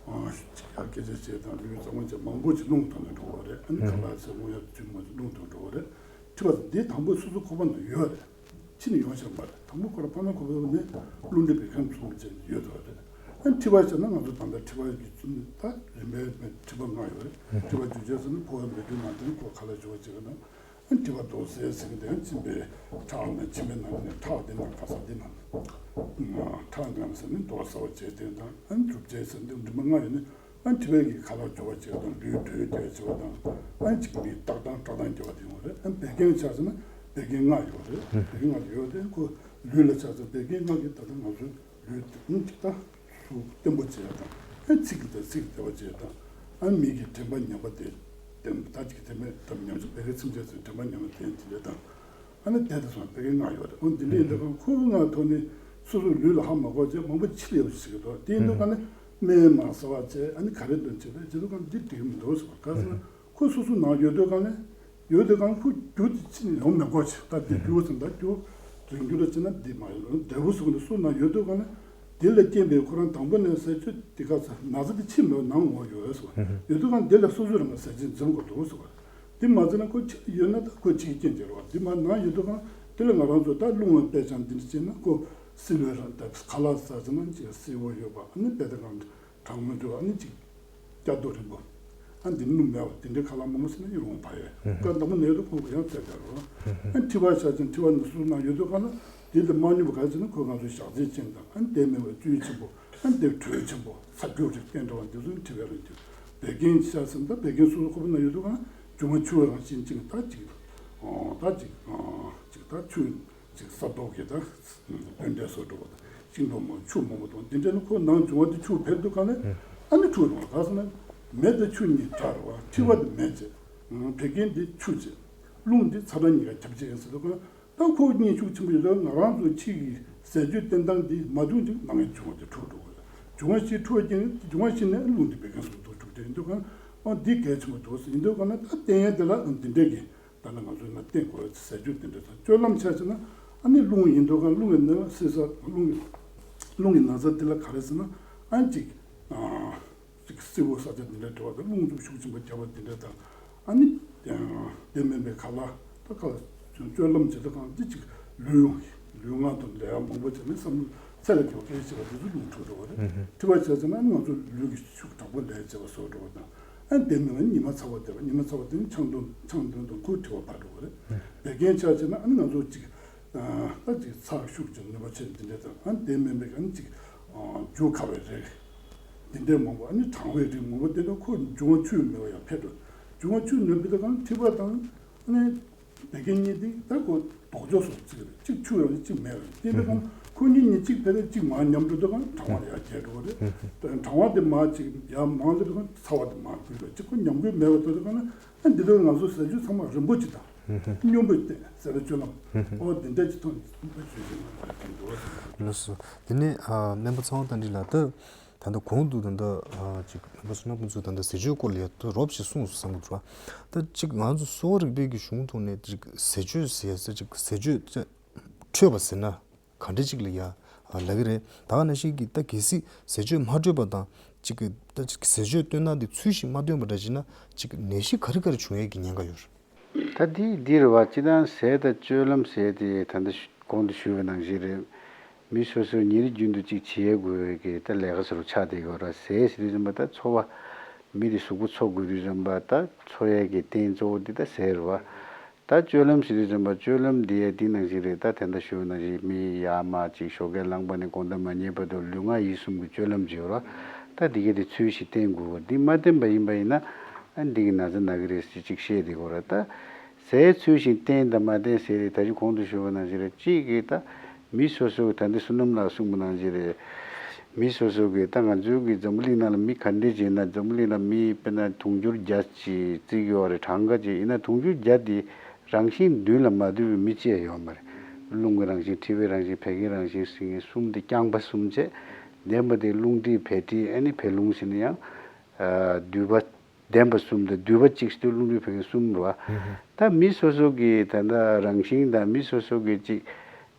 ཨ་གཅིག་ཡ་སྐད་ཆ་བཤད་དང་ལུས་གཙང་མ་བྱས་མང་པོ་ཅིག་རླུང་ཐོག་ནས་འགྲོ་བ་རེད། ཨ་ནི་ཁ་ལག་ཟས་སྔོ་ཡ་བཅུད་མ་ཅིག་རླུང་ཐོག་འགྲོ་བ་རེད། མཁྲིས་པ་འདི་དང་པོ་སོ་སོ་ཁོག་པ་ནང་ཡོད་རེད། ཕྱི་ནས་ཡོང་བཞིན་པ་རེད། དང་པོ་ཁོ་རང་ཕ་མ་ཁོག་པ་ནས་རླུང་མཁྲིས་བད་ཀན་གསུམ་ཅན་ཡོད་འགྲོ་བ་རེད། ཨ་མཁྲིས་པ་བྱས་ན་ང་ཚོ་ད་ལྟ་མཁྲིས་པ་གི་ད་རིམ་པས་མཁྲིས་པ་ལྔ་ཡོད་རེད། མཁྲིས་པ་རྒྱུ་ཆ་ཟེར་ན་ཕོ་བའི་མེ་དྲོད་ནང་དེ་ནི་ཁོ་ཁ་ལག་བཞོ་བ་བྱེད་པ་དང་། ཨ་མཁྲིས་པ་རྡོག་སེལ་ཟེར་གྱི་དེ་ཡང་མཆིན་པའི་ཁྲག་ནས། མཆིན་པའི་ནང་ནས་ཁྲག་དེ་ནང་ག་ས་དེ་ནང་ཁྲག་ནང་ཟེར་ནས་རྡོག་ཟ་བ་བྱས་དེ་དང་། ཨ་མཛུབ་བྱས་ཟེར་འདི་རིམ་པ་ལྔ་ཡོད་ནི། ཨ་མཁྲིས་པའི་གི་ཁ་ལག་བཞོ་བ་བྱེད་པ་དང་། ལུས་དྲོད་རྒྱས་བྱེད་པ་དང་། ཨ་གཅིག་མིའི་རྟགས་དང་བཀྲག་མདངས་རྒྱས་པ་དེ་ཡོང་བ་རེད། ཨ་བད་ཀན་ཆ་ཚང་ན་བད་ཀན་ལྔ་ཡོད་རེད། བད་ཀན་ལྔ་ཡོད་དེ་ཁོ་ལུས་ལ་ཆ་ཚང་བད་ཀན་ལྔ་གི་ད་ལྟ་ང་ཚོའི་ལུས་ད་གཟུགས་བརྟན་པོ་བྱེད་ཡ་དང་། ཨ་ཚིགས་ཀྱི་ད་ཚིགས་བདེ་བ་བྱེད་ཡ་དང་། ཨ་མིག་གི་དྲན་པ་ཉམས་པ་དེ་བདེ་ད་ཅིག་དྲན་པ་ཉམས་ཚེ་བད་ཀན་ཚིམ་བྱས་ཚེ་དྲན་པ་ཉམས་པ་དེ་དེ་འདྲ་དང་། ཨ་ནི་དེ་དང་སོང་བད་ཀན་ལྔ་ཡོད་རེད། འོ་འདི་འདྲའི་འདི་གང་ཁོ་ལྔ་ཐོག་ནས་སོ་སོའི་ལུས་ལ་ཧ་མ་གོ་བྱས་མང་པོ་ཕྱི་ལ་ཡོད་པ་ཞིག་འདུག་དེ་ཡིན་དུས་གང་ནས་སྨན་མ་ཟ་བ་བྱས། ཨ་ནི་ག་རེ་འདོན་བྱས་པས་བྱེད་དུས་གང་འདི་འགྲིག་གི་མི་འདུག་ཟེར་བ། ག་ཟེར་ན་ཁོ་སོ་སོ་ནང་ཡོད་དུས་གང་ནས་ཡོད་དུས་གང་ཁོ་རྒྱུ་དེ་ཕྱི་ནས་ཡོང་མི་དགོས་བྱས། ད་འདི་རྒྱུ་ཟེར་ན་ད་རྒྱུ་རིང་རྒྱུ་ལ་བྱས་ན་འདི་མ་ཡོང་འབྲས་བུ་ཟེར་གི་འདི་སོ་ནང་ཡོད་དུས་གང་ནས། འདི་ལ་རྐྱེན་པས་ཁོ་རང་དང་པོ་ནས་ཟས་སྤྱོད་དེ་ག་ཚ་ན་ཚ་དེ་ཕྱི་མི་ནང་ངོ་ཡོད་སོ། ཡོད་དུས་གང་འདི་ལ་སོ་སོ་རང་གི་ཟས་སྤྱོད་འཛིན་དགོས་འདུག་སོ། དེ་མ་འཛིན་ན་ཁོ་ཕྱི་ཡོད་ན་ད་ཁོ་ཕྱིའི་རྐྱེན་གྱིས་རེད་བ། དེ་མ་ནང་ཡོད་དུས་གང་དེ་ལ་ང་རང་ཚོ་ད་རླུང་བ་དཔེ་ཆ་འདི་འདྲ་བྱས་ན་ཁོ་སིལ་བའི་རང་ད་ཁ་ལག་ཟ་ཟིན་ན་ཅིག་སིལ་བོ་ཡོད་པ་ཨ་ནི་དཔེ་ད་གང་གྲང་མོ་འདུག་ཨ་ནི་ཅིག་སྐྱ་རྡོ་རིང་པོ། ཨ་འདི་སྣུམ་མེད་པ་དེ་འདྲའི་ཁ་ལག་མང་པོ་ཟིན་ན་ཡིད་འོང་བ་ཡོད། ཀ་འདམ་པོ་ནས་དུ་ཁོ་ག་ཡང་བཙལ་བྱ་རོ། ཨ་མཁྲིས་པ་ཆ་ཅན་མཁྲིས་པ་ནི་སུ་ན་ཡོད་དུས་གང་ན་དེ་ལ་མ་སྙོམས་པ་ག་ཟིན་ན་ཁོ་ང་ཚོ་ཞག་ཚད་ཅན་དང་ཨ་ནི་དེ་མེད་པ་བཅུད་ཆེན་པོ། ཨ་ནི་དེ་དྲོད་ཆེན་པོ་ཚ་རྒྱུ་རིགས་བསྟེན་འགྲོ་བ་འདི་ཚོ་མཁྲིས་པའི་རང་རྒྱུ། བད་ཀན་ཆ་ཟིན་ད་བད་ཀན་སོ་སོ་ཁོ་པ་ན་ཡོད་དུས་གང་འབྱུང་བ་ཆུ་བའི་རང་བཞིན་ཅིག་ད་ཅིག་ད་ཅིག་ཅིག་ད་ཆུ། ཅིག་ས་རྡོ་གི་ད། སྤུན་ཟླའི་སོ་འགྲོ་བ་དང་ཤིང་སྡོང་མང་ཆུ་མང་པོ་དང་འདི་འདྲ་ནི་ཁོ་ནང་འབྱུང་བ་དེ་ཆུ་འཕེལ་དུས་གང་ལས། ཨ་ནི་ཆུ་རུང་བ་ག་ཟེར་ན། མེ་དང་ཆུ་གཉིས་བྲལ་བ་མཁྲིས་པ་དེ་མེ་བྱས། བད་ཀན་དེ་ཆུ་བྱས། རླུང་དེ་ཚ་གྲང་གཉིས་ཀ་ཁྱབ་བྱེད་ཡིན་ཟེར་དུས་གང་ད་ཁོ་གཉིས་ཤུགས་ཆེན་པོ་ཡོད་ད་ང་རང་ཚོ་ཕྱི་གི་ཟས་སྤྱོད་བསྟེན་སྟངས་འདི་མ་བྱུང་ཅིག་ནང་གི་འབྱུང་བ་དེ་འཁྲུག་འགྲོ་བ་རེད། འབྱུང་བ་ཞིག་འཁྲུག་པ་ཅན་འབྱུང་བ་ཞིག་ནས་རླུང་དེ་བད་ཀན་སོ་འདུ་འཁྲུག་དེ་ཡིན་དུས་གང་ཨ་འདི་གལ་ཆེན་པོ་འདུག་ཟེར་ཡིན་དུས་གང་ན་ད་བསྟེན་ཡས་དེ་ལ་འདི་འདྲ་གི་ད་ནི་ང་ཚོས་ན་བསྟེན་དགོས་ཟས་སྤྱོད་དེ་འདྲ་དང་སྤྱོད་ལམ་ཆ་བཞག་ན་ཨ་ནི་རླུང་ཡིན་དུས་གང་རླུང་གི་ནང་སྲིད་ས་རླུང་གི་རླུང་གི་ན་ཚ་འདི་ལ་ག་རེ་ཟེར་ན་ཨ་ནི་ཅིག་ཨ་ཅིག་སྲིད་པོ་ས་ཆ་འདི་འདྲ་འདྲ་བ་དང་རླུང་འཚུབ་ཤུགས་ཆེན་པོ་རྒྱབ་པ་འདི་འདྲ་དང་ཨ་ནི་དེ་མིན་པའི་ཁ་ལག་ད་ཁ་ལག་སྤྱོད་ལམ་བྱེད་དུས་གང་འདི་ཅིག་ལུས་ཡོངས་ལུས་ངག་དང་ལས་ཀ་མང་པོ་བྱས་ནས་བསམ་བློ་ཚད་ལས་བརྒལ་སྐད་བྱེད་པ་འདི་ཚོ་རླུང་འཁྲུག་འགྲོ་བ་རེད། མཁྲིས་པ་ཆ་བཞག་ན་ང་ཚོ་ལུས་ཀྱི་ཤུགས་དྲག་པོ་ལས་བྱེད་པ་བཟོ་འགྲོ་བ་དང་། ཨ་དེ་མིན་ལ་ཉི་མ་ཚ་བ་དེ་བ་ཉི་མ་ཚ་བ་དེ་ནི་ཆང་འཐུང་ཆང་འཐུང་དང་ཁོའི་མཁྲིས་པ་འབར་འགྲོ་བ་རེད། བད་ཀན་ཆ་བྱས་ན་ཨ་ནི་ང་ཚོ་ཅིག་ཨ་ད་ཅིག་ཚྭ་ཤུགས་ཀྱི་ནུས་པ་ཆེ་འདི་འདྲ་དང་ཨ་དེ་མིན་པའི་ཨ་ནི་ཅིག་ཨ་རྒྱུ་ཁ་བའི་རིགས་འདི་འདྲའི་མང་པོ་ཨ་ནི་གྲང་བའི་རིགས་མང་པོ་དེ་ཚོ་ཁོ་འབྱུང་བ་ཆུ་མེད་པ་ཡང་འཕེལ་འགྲོ། འབྱུང་བ་ཆུ་མེད་པའི་དུས་གང་མཁྲིས་པ་དང་ཨ་ནི་བད་ཀན་གཉིས་དེ་ད་ཁོ་ལྡོག་ཕྱོགས་སུ་གཅིག་རེད། གཅིག་ཆུ་ཡོད་རེད་གཅིག་མེད་རེད། དེ་འདྲ་གང་ཁོ་གཉིས་གཉིས་གཅིག་ཕེབས་རེད་གཅིག་མར་མཉམ་འགྲོ་དུས་གང་གྲང་བ་ཡར་རྒྱས་འགྲོ་བ་རེད། གྲང་བ་དེ་མར་གཅིག་ཡར་མང་ལེབ་གང་ཚ་བ་དེ་མར་ཕུད་རེད། གཅིག་ཁོ་མཉམ་འགུལ་མེད་པ་དེ་འདྲ་གང་ན་ཨ་འདི་ལྟར་ང་ཚོ་ཟས་སྤྱོད་ཚང་མ་རིམ་པ་གཅིག་དང་སྙོམས་པོ་བསྟེན་ཟས་སྤྱོད་ལམ་ཨོ་འདི་འདྲ་གཅིག་ཐོག་ནས་ཞུ་ཞུ་ན་འགྲོ་བ་རེད། ལགས་སོ། དེ་ནས་ཨ་སྨན་པ་ཚེ་དབང་བསྟན་འཛིན་ལགས་ད། ད་ལྟ་གོང་དུ་ད་ལྟ་ཨ་ཅིག་སྨན་པ་བསོད་ནམས་ཕུན་ཚོགས་ད་ལྟ་ཟས་སྤྱོད་སྐོར་ལ་ཡ་ད་རོབ་ཅིག་གསུངས་སོང་བསམ་གྱི་འདུག་ད་ཅིག་ང་ཚོ་གསོ་བ་རིག་པའི་གི་གཞུང་ཐོག་ནས་ཅིག་ཟས་སྤྱོད་ཟེར་ཡ་ཟེར་ཅིག་ཟས་སྤྱོད་ཅིག་འཕྲོད་པ་ཟེར་ན་ག་འདྲ་ཅིག་ལ་ཡ་ལབ་ཀྱི་རེད། ད་ག་ནང་བཞིན་གྱི་ད་གལ་སྲིད་ཟས་སྤྱོད་མ་འཕྲོད་པ་དང་ཅིག་གི་ད་ཅིག་ཟས་སྤྱོད་སྟོན་སྟངས་དེ་ཚུལ་བཞིན་མ་སྟོན་པ་འདྲ་བྱས་ན་ཅིག་ནད་གཞི་ག་རེ་ག་རེ་འབྱུང་ཡས་ཀྱི་ཉེན་ཁ་ཡོད་རེད། ད་འདི་འདི་རེད་བ། སྤྱིར་བཏང་ཟས་དང་སྤྱོད་ལམ་ཟས་དེ་ད་ལྟ་ཞུ་གོང་དུ་ཞུས་པ་ནང་བཞིན་རེད། མི་སོ་སོས་ཉིན་རེ་རྒྱུན་དུ་ཅིག་བྱེད་དགོས་ཀྱི་ད་ལས་ཀ་ཟེར་བ་ཆགས་བསྡད་ཡོད་ར། ཟས་ཟེར་དུས་ཙམ་པ་ད་འཚོ་བ་མི་དེ་གཟུགས་པོ་འཚོ་དགོས་དུས་ཙམ་པ་ད་འཚོ་ཡས་ཀྱི་རྟེན་གཙོ་བོ་འདི་ད་ཟས་རེད་བ། ད་སྤྱོད་ལམ་ཟེར་དུས་ཙམ་པ་སྤྱོད་ལམ་འདི་ཡ་འདི་ནང་བཞིན་རེད། ད་དེ་འདྲ་ཞུ་བ་ནང་བཞིན་མི་ཡར་མར་ཅིག་ཞོགས་ཀས་ལངས་པ་ནས་དགོང་དག་མ་ཉལ་བར་དུ་ལུས་ངག་ཡིད་གསུམ་གྱི་སྤྱོད་ལམ་ཅིག་ཡོད་ར། ད་འདི་ག་དེ་ཚུལ་བཞིན་བསྟེན་དགོས་པ་འདི་མ་བསྟེན་པ་ཡིན་པ་ཡིན་ན། ཨ་འདི་གི་ན་ཚ་ན་གི་རེད་ཟེར་ཅིག་བཤད་དེ་གོ་ར། ད་ཟས་ཚུལ་བཞིན་བསྟེན་དང་མ་བསྟེན་ཟེར་རེད། ད་ཅི་གོང་དུ་ཞུས་པ་ནང་བཞིན་རེད། གཅིག་གིས་ད་མི་སོ་སོ་གི་ད་འདི་བསོད་ནམས་ལགས་གསུངས་པ་ནང་བཞིན་རེད། མི་སོ་སོ་གི་ད་ང་ཚོའི་གི་འཛམ་བུ་གླིང་ནང་ལ་མི་ག་འདྲས་བྱས་ན་འཛམ་བུ་གླིང་ལ་མི་དཔེར་ན་དུང་ཕྱུར་བརྒྱ་ཅིག་བརྩི་གི་ཡོད་རེད། གྲངས་ཀ་ཅིག་ཡིན་ན་དུང་ཕྱུར་བརྒྱ་དེ་རང་བཞིན་མདུན་ལ་མ་འདུས་པའི་མི་གཅིག་ཡོད་མ་རེད། རླུང་གི་རང་བཞིན་མཁྲིས་པའི་རང་བཞིན་བད་ཀན་རང་བཞིན་ཟེར་མཁན་གསུམ་དེ་རྐྱང་པ་གསུམ་བྱས། ལྡན་པ་དེ་རླུང་མཁྲིས་བད་མཁྲིས་ཨ་ནི་བད་རླུང་ཟེར་ན་ཡང་འདུས་པ། ལྡན་པ་གསུམ་དང་འདུས་པ་གཅིག་སྟེ་རླུང་མཁྲིས་བད་ཀན་གསུམ་རེད་བ། ད་མི་སོ་སོ་གི་ད་ལྟ་རང་བཞིན་དང་མི་སོ་སོ་གི་ཅིག་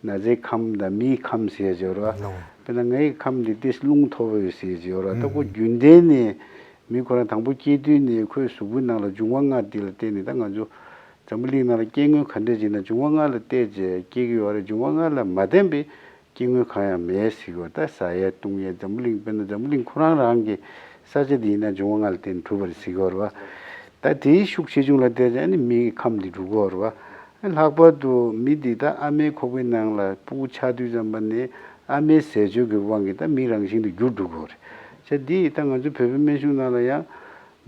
ན་ཚའི་ཁམས་དང་མིའི་ཁམས་ཟེར་ཡ་ཅིག་ཡོད་རེད་བ། དཔེར་ན་ངའི་ཁམས་འདི་ཏོག་ཙམ་རླུང་མཐོ་པོ་ཡོད་ཟེར་ཡ་ཅིག་ཡོད་རེད་བ། ད་ཁོ་རྒྱུན་ལྡན་ནས་མི་ཁོ་རང་དང་པོ་སྐྱེས་དུས་ནས་ཁོའི་གཟུགས་པོའི་ནང་ལ་འབྱུང་བ་ལྔ་འདི་ལ་བརྟེན་ནས། ད་ང་ཚོ་འཛམ་བུ་གླིང་ནང་ལ་སྐྱེ་དངོས་ག་འདྲས་ཅིག་ན་འབྱུང་བ་ལྔ་ལ་བརྟེན་བྱས་སྐྱེ་གི་ཡོད་རེད། འབྱུང་བ་ལྔ་ལ་མ་བརྟེན་པའི་སྐྱེ་དངོས་གང་ཡང་མེད་ཟེར་གི་ཡོད། ད་ཟ་ཡས་བཏུང་ཡས་འཛམ་བུ་གླིང་དཔེར་ན་འཛམ་བུ་གླིང་ཁོ་རང་རང་གི་ས་ཆ་འདི་ཡིན་ན་འབྱུང་བ་ལྔ་ལ་བརྟེན་གྲུབ་པ་རེད་ཟེར་གི་ཡོད་རེད་བ། ད་དེའི་ཤུགས་ཆེ་ཆུང་ལ་བལྟས་ཙང་ཨ་ནི་མིའི་ཁམས་འདི་འགྲོ་གི་ཡོད་རེད་བ། ལྷག་པར་དུ་མི་འདི་ད་ཨ་མའི་ཁོག་པའི་ནང་ལ་སྤུ་གུ་ཆགས་དུས་ཙམ་པ་ནས་ཨ་མའི་ཟས་སྤྱོད་ཀྱི་དབང་གིས་ད་མིའི་རང་བཞིན་དུ་འགྱུར་འགྲོ་གི་ཡོད་རེད། བྱས་འདི་ད་ང་ཚོ་བོད་པའི་སྨན་གཞུང་ནང་ལ་ཡང་།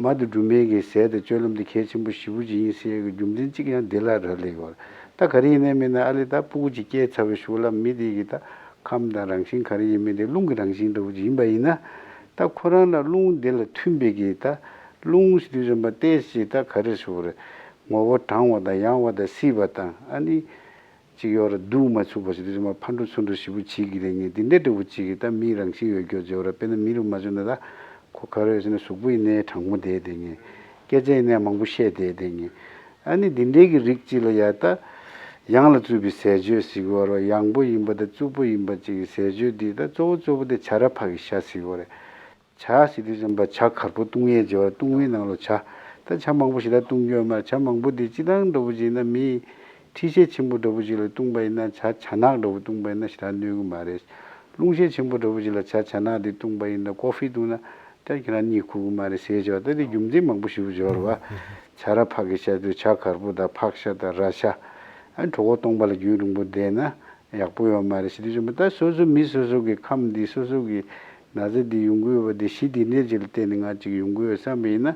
མ་དང་སྦྲུམ་མའི་གི་ཟས་དང་སྤྱོད་ལམ་དེ་གལ་ཆེན་པོ་ཞེ་པོ་ཅིག་ཡིན་ཟེར་གི་རྒྱུ་མཚན་གཅིག་ཡང་དེ་ལ་རག་ལས་ཡོད། ད་ག་རེ་ཡིན་ནའི་མིན་ན་ཨ་ལས་ད་སྤུ་གུ་ཅིག་སྐྱེས་ཚར་བའི་གཞུག་ལ་མི་དེ་གི་ད་ཁམས་དང་རང་བཞིན་ག་རེ་ཡིན་མིན་དེ་རླུང་གི་རང་བཞིན་འདྲ་བོ་ཅིག་ཡིན་པ་ཡིན་ན། ད་ཁོ་རང་ལ་རླུང་དེ་ལ་མཐུན་པའི་གི་ད་རླུང་ཟེར་དུས་ཙམ་པ་ཏོག་ཙམ་ད་ག་རེ་ཟེར་དགོས་རེད། ངོ་བོ་གྲང་བ་དང་ཡང་བ་དང་བསིལ་བ་དང་ཨ་ནི། ཅིག་ཡོད་ར་སྡུག་མ་ཚུགས་པ་ཞིག་དེ་ཚོ་མ་ཕར་འགྲོ་ཚུར་འགྲོ་ཞེ་པོ་བྱེད་ཀྱི་རེད། ངས་འདི་འདྲ་འདྲ་བོ་ཅིག་གིས་ད་མིའི་རང་བཞིན་ཡོད་རྒྱུ་ཅིག་ཡོད་ར། དཔེར་ན་མི་རུ་མ་བྱུང་ན་ད་ཁོ་ག་རེ་ཡོད་ཟེར་ན་གཟུགས་པོ་ཡིན་ནའི་གྲང་མོ་བསྡད་དེ་ངས་སྐད་ཆ་ཡིན་ནའི་མང་པོ་བཤད་བསྡད་དེ་ངས་ཨ་ནི་འདི་འདྲའི་གི་རིགས་ཅིག་ལ་ཡ་ད་ ཡང་ལ་བཙུགས་པའི་ཟས་སྤྱོད་ཟེར་གྱི་ཡོད་རེད་བ། ཡང་པོ་ཡིན་པ་དང་རྩུབ་པོ་ཡིན་པ་བཅས་ཀྱི་ཟས་སྤྱོད་འདི་ད་གཙོ་བོ་གཙོ་བོ་དེ་བྱ་ར་ཕག་གི་ཤ་ཟེར་གྱི་ཡོད་རེད། བྱ་ཟེར་དུས་ཙམ་པ་བྱ་གར་པོ་བཏུང་ཡས་བྱས་པ། བཏུང་བའི་ནང་ལ་བྱ། ད་བྱ་མང་པོ་ཞེ་དྲག་བཏུང་རྒྱུ་ཡོད་མ་རེད། བྱ་མང་པོ་དེ་སྤྱིར་བཏང་འདྲ་པོ་ཅིག་ཡིན་ན་མིའི་མཁྲིས་ཤས་ཆེན་པོ་འདྲ་པོ་ཅིག་ལ་བཏུང་པ་ཡིན་ན། བྱ་བྱ་ནག་འདྲ་པོ་བཏུང་པ་ཡིན་ན་ཞེ་དྲག་གནོད་ཀྱི་མ་རེད། རླུང་ཤས་ཆེན་པོ་འདྲ་པོ་ཅིག་ལ་བྱ་བྱ་ནག་དེ་བཏུང་པ་ཡིན་ན། ཀོ་ཧྥི་བཏུང་ན་ད་ཁྱེད་རང་གཉིད་ཁུག་གི་མ་རེད་ཟེར་བྱས་པ། ད་དེ་རྒྱུ་མཚན་མང་པོ་ཞིག་ཡོད་རེད་བ། བྱ་ར་ཕག་གི་ཤ་དེ་བྱ་གར་པོ་དང་ཕག་ཤ་དང་ར་ཤ། ཨ་ནི་གྲོད་ཁོག་སྟོང་པ་ལ་རྒྱུན་རིང་པོ་བསྡད་ན་ཡག་པོ་ཡོད་མ་རེད་ཟེར་དུས་ཙམ་པ། ད་སོ་སོ་མི་སོ་སོ་གི་ཁམས་འདི་སོ་སོ་གི་ན་ཚ་འདི་ཡོང་གི་ཡོད་པ་འདི་གཞི་འདི་འདྲས་ཅིག་ལ་བརྟེན་ནས་ང་ཅིག་ཡོང་གི་ཡོད་བསམ་པ་ཡིན་ན།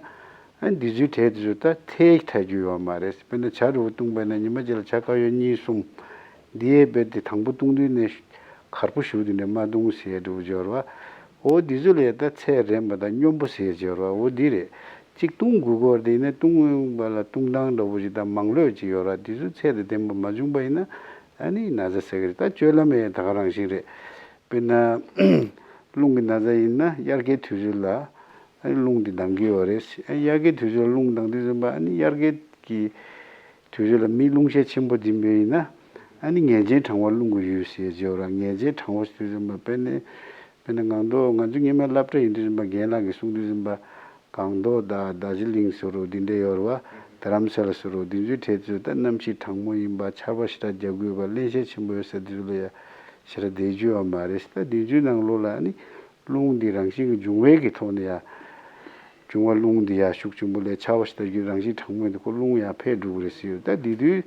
ཨ་ནི་འདི་ཚོའི་གྲས་དེ་ཚོ་ད་ཐལ་ཐལ་རྒྱུ་ཡོད་མ་རེད། དཔེར་ན་བྱ་རུ་བཏུང་པ་ཡིན་ན་ཉི་མ་གཅིག་ལ་བྱ་དཀར་ཡོལ་གཉིས་གསུམ། འདི་ཡས་དཔེ་དེ་དང་པོ་བཏུང་དུས་ནས་གར་པོ་ཞེ་པོ་དེ་འདྲས་མ་བཏུང་ཟེར་འདྲ་པོ་ཅིག་ཡོད་རེད་བ། འོ་འདི་ཚོ་ལ་ཡ་ད་ཚད་རན་པ་དང་སྙོམས་པོ་ཟེར་ཅིག་ཡོད་རེད་བ། འོ་འདི་རེད། གཅིག་བཏུང་དགོས་སྐོར་དེ་ཡིན་ན་བཏུང་པ་ལ་བཏུང་སྟངས་འདྲ་པོ་ཅིག་དང་མང་ལོས་ཅིག་ཡོད་རེད་བ། འདི་ཚོ་ཚད་དང་ལྡན་པ་མ་བྱུང་པ་ཡིན་ན་ཨ་ནི་ན་ཚ་ཟ་གི་རེད། ད་སྤྱོད་ལམ་ཡང་ད་ག་རང་བཞིན་རེད། དཔེར་ན་རླུང་གི་ན་ཚ་ཡིན་ན་དབྱར་ཁའི་དུས་ཚོད་ལ་ཨ་ནི་རླུང་འདི་ལྡང་གི་ཡོད་རེད། ཨ་དབྱར་ཁའི་དུས་ཚོད་ལ་རླུང་ལྡང་དུས་ཙམ་པ་ཨ་ནི་དབྱར་ཁའི་གི་དུས་ཚོད་ལ་མི་རླུང་ཤས་ཆེན་པོ་ལྡིང་པ་ཡིན་ན་ཨ་ནི་ངལ་ཆེན་གྲང་བ་རླུང་གི་ཡུལ་ཟེར་བྱས་པ་ར། ངལ་ཆེན་གྲང་བ་ཟེར་དུས་ཙམ་པ་དཔེར་ན་དཔེར་ན་ང་ཚོ་ང་ཚོ་སྔོན་མ་སློབ་གྲྭ་ཡིན་དུས་ཙམ་པ་རྒན་ལགས་ཀྱིས་གསུང་དུས་ཙམ་པ་སྒང་ཏོག་དང་རྡོ་རྗེ་གླིང་ཟེར་རོ་འདི་འདྲ་ཡོད་རེད་བ། རྡ་རམ་ས་ལ་ཟེར་རོ་འདི་ཚོའི་གྲས་ཚོ་ད་གནམ་གཤིས་གྲང་མོ་ཡིན་པ། ཆར་པ་ཞེ་དྲག་རྒྱག་གི་ཡོད་པ། རླན་ཤས་ཆེན་པོ་ཡོད་ས་དེ་ཚོ་ལ་ཡ་ཞེ་དྲག་བསྡད་རྒྱུ་ཡོད་མ་རེད། ད་འདི་ཚོའི་ནང་ལོགས་ལ་ཨ་ནི་རླུང་འདི་རང་བཞིན་གྱི་འབྱུང་བའི་གི་ཐོག་ནས་ཡ། འབྱུང་བ་རླུང་འདི་ཡ་ཤུགས་ཆེན་པོ་སླེབས། ཆར་པ་ཞེ་དྲག་རྒྱུ་རང་བཞིན་གྲང་མོ་ཡིན་དུས་ཁོ་རླུང་ཡ་འཕེལ་འགྲོ་གི་རེད་ཟེར་ཡོད། ད་འདི་དུས་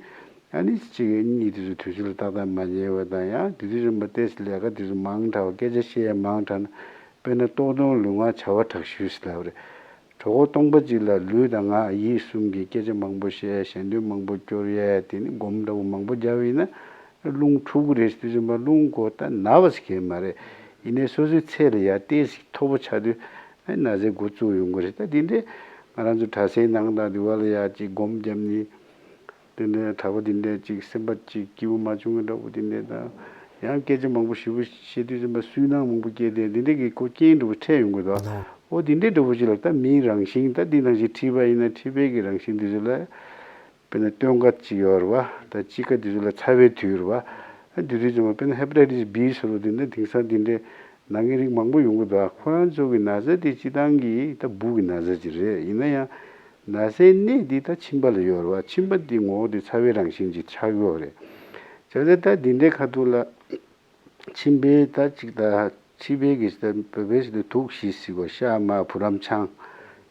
ཨ་ནི་གཅིག་གཉིས་དེ་ཚོ་དུས་ཚོད་ལ་ཏག་ཏག་མ་ཉལ་བ་དང་། ཡང་དེ་དུས་རིམ་པ་ཏོག་ཙམ་ལས་ཀ་དེ་ཚོ་མང་དྲགས་པ། སྐད་ཆ་བཤད་ཡ་མང་དྲགས་ན། དཔེར་ན་ལྟོགས་གཏོང་ལུས་ངག་བྱ་བ་དྲག་ཤོས་ཟེར་ལབ་རེད། གྲོད་ཁོག་སྟོང་པ་གཅིག་ལ་ལུས་དང་ངག་ཡིད་གསུམ་གྱི་སྐད་ཆ་མང་པོ་བཤད། ཞལ་འདོན་མང་པོ་སྐྱོར་ཡས། དེ་ནི་སྒོམ་འདྲ་པོ་མང་པོ་རྒྱབ་ཡིན་ན་རླུང་འཁྲུག་གི་རེད་ཟེར་དུས་ཙམ་པ་རླུང་ཁོ་ད་ན་བ་ཟེར་མཁན་མ་རེད། ཡིན་ནའི་སོ་སོའི་ཚད་ལ་ཡ་ཏོག་ཙམ་མཐོ་པོ་ཆགས་དུས་ཨ་ན་ཚའི་འགོ་བཙུགས་ཡོང་གི་རེད། ད་དེ་འདྲས་ང་རང་ཚོ་གྲྭ་སའི་ནང་དང་དེ་བ་ལ་ཡ་ཅིག་སྒོམ་རྒྱབ་ནི། དེ་འདྲའི་གྲྭ་པ་དེ་འདྲའི་ཅིག་སེམས་པ་ཅིག་སྐྱིད་པོ་མ་བྱུང་གི་འདྲ་པོ་དེ་འདྲའི་དང་། ཡང་སྐད་ཆ་མང་པོ་ཞེ་པོ་བཤད་དུས་ཙམ་པ་སུན་སྣང་མང་པོ་སྐྱེས་ཏེ་དེ་འདྲའི་གི་ཁོ་རྐྱེན་འདྲ་པོ་འཕྲད་ཡོང་གི་འདུག། ལགས། འོ་དེ་འདྲའི་འདྲ་པོ་ཅིག་ལ་ད་མིའི་རང་བཞིན་ད་འདི་ནང་བཞིན་མཁྲིས་པ་ཡིན་ན་མཁྲིས་པའི་གི་རང་བཞིན་དེ་ཚོ་ལ་དཔེར་ན་སྟོན་ཀ་ཅིག་ཡོད་རེད་བ། ད་དཔྱིད་ཀ་དེ་ཚོ་ལ་ཚ་བའི་དུས་རེད་བ། ཨ་དེ་དུས་ཙམ་པ་དཔེར་ན་ཧེ་པ་ཊའི་ཊི་སི་བྷི་ཟེར་བ་དེ་འདྲ་དེང་སང་དེ་འདྲའི་ན་མཁན་རིགས་མང་པོ་ཡོང་གི་འདུག། ཁོ་རང་ཚོ་གི་ན་ཚ་དེ་སྤྱིར་བཏང་གི་ད་འབུ་གི་ན་ཚ་ཅིག་རེད། ཡིན་ན་ཡང་ན་ཚའི་གནས་འདི་ད་མཆིན་པ་ལ་ཡོད་རེད་བ། མཆིན་པ་འདི་ངོ་བོ་དེ་ཚ་བའི་རང་བཞིན་ཅིག་ཆགས་ཡོད་རེད། བྱས་ཙང་ད་འདི་འདྲའི་ཁ་ཐུག་ལ་མཆིན་པའི་ད་ཅིག་ད་མཁྲིས་པའི་གི་ད་བོད་པའི་ཞིག་ད་དུག་བཞི་ཟེར་བ། ཤ་དམར་བུ་རམ་ཆང་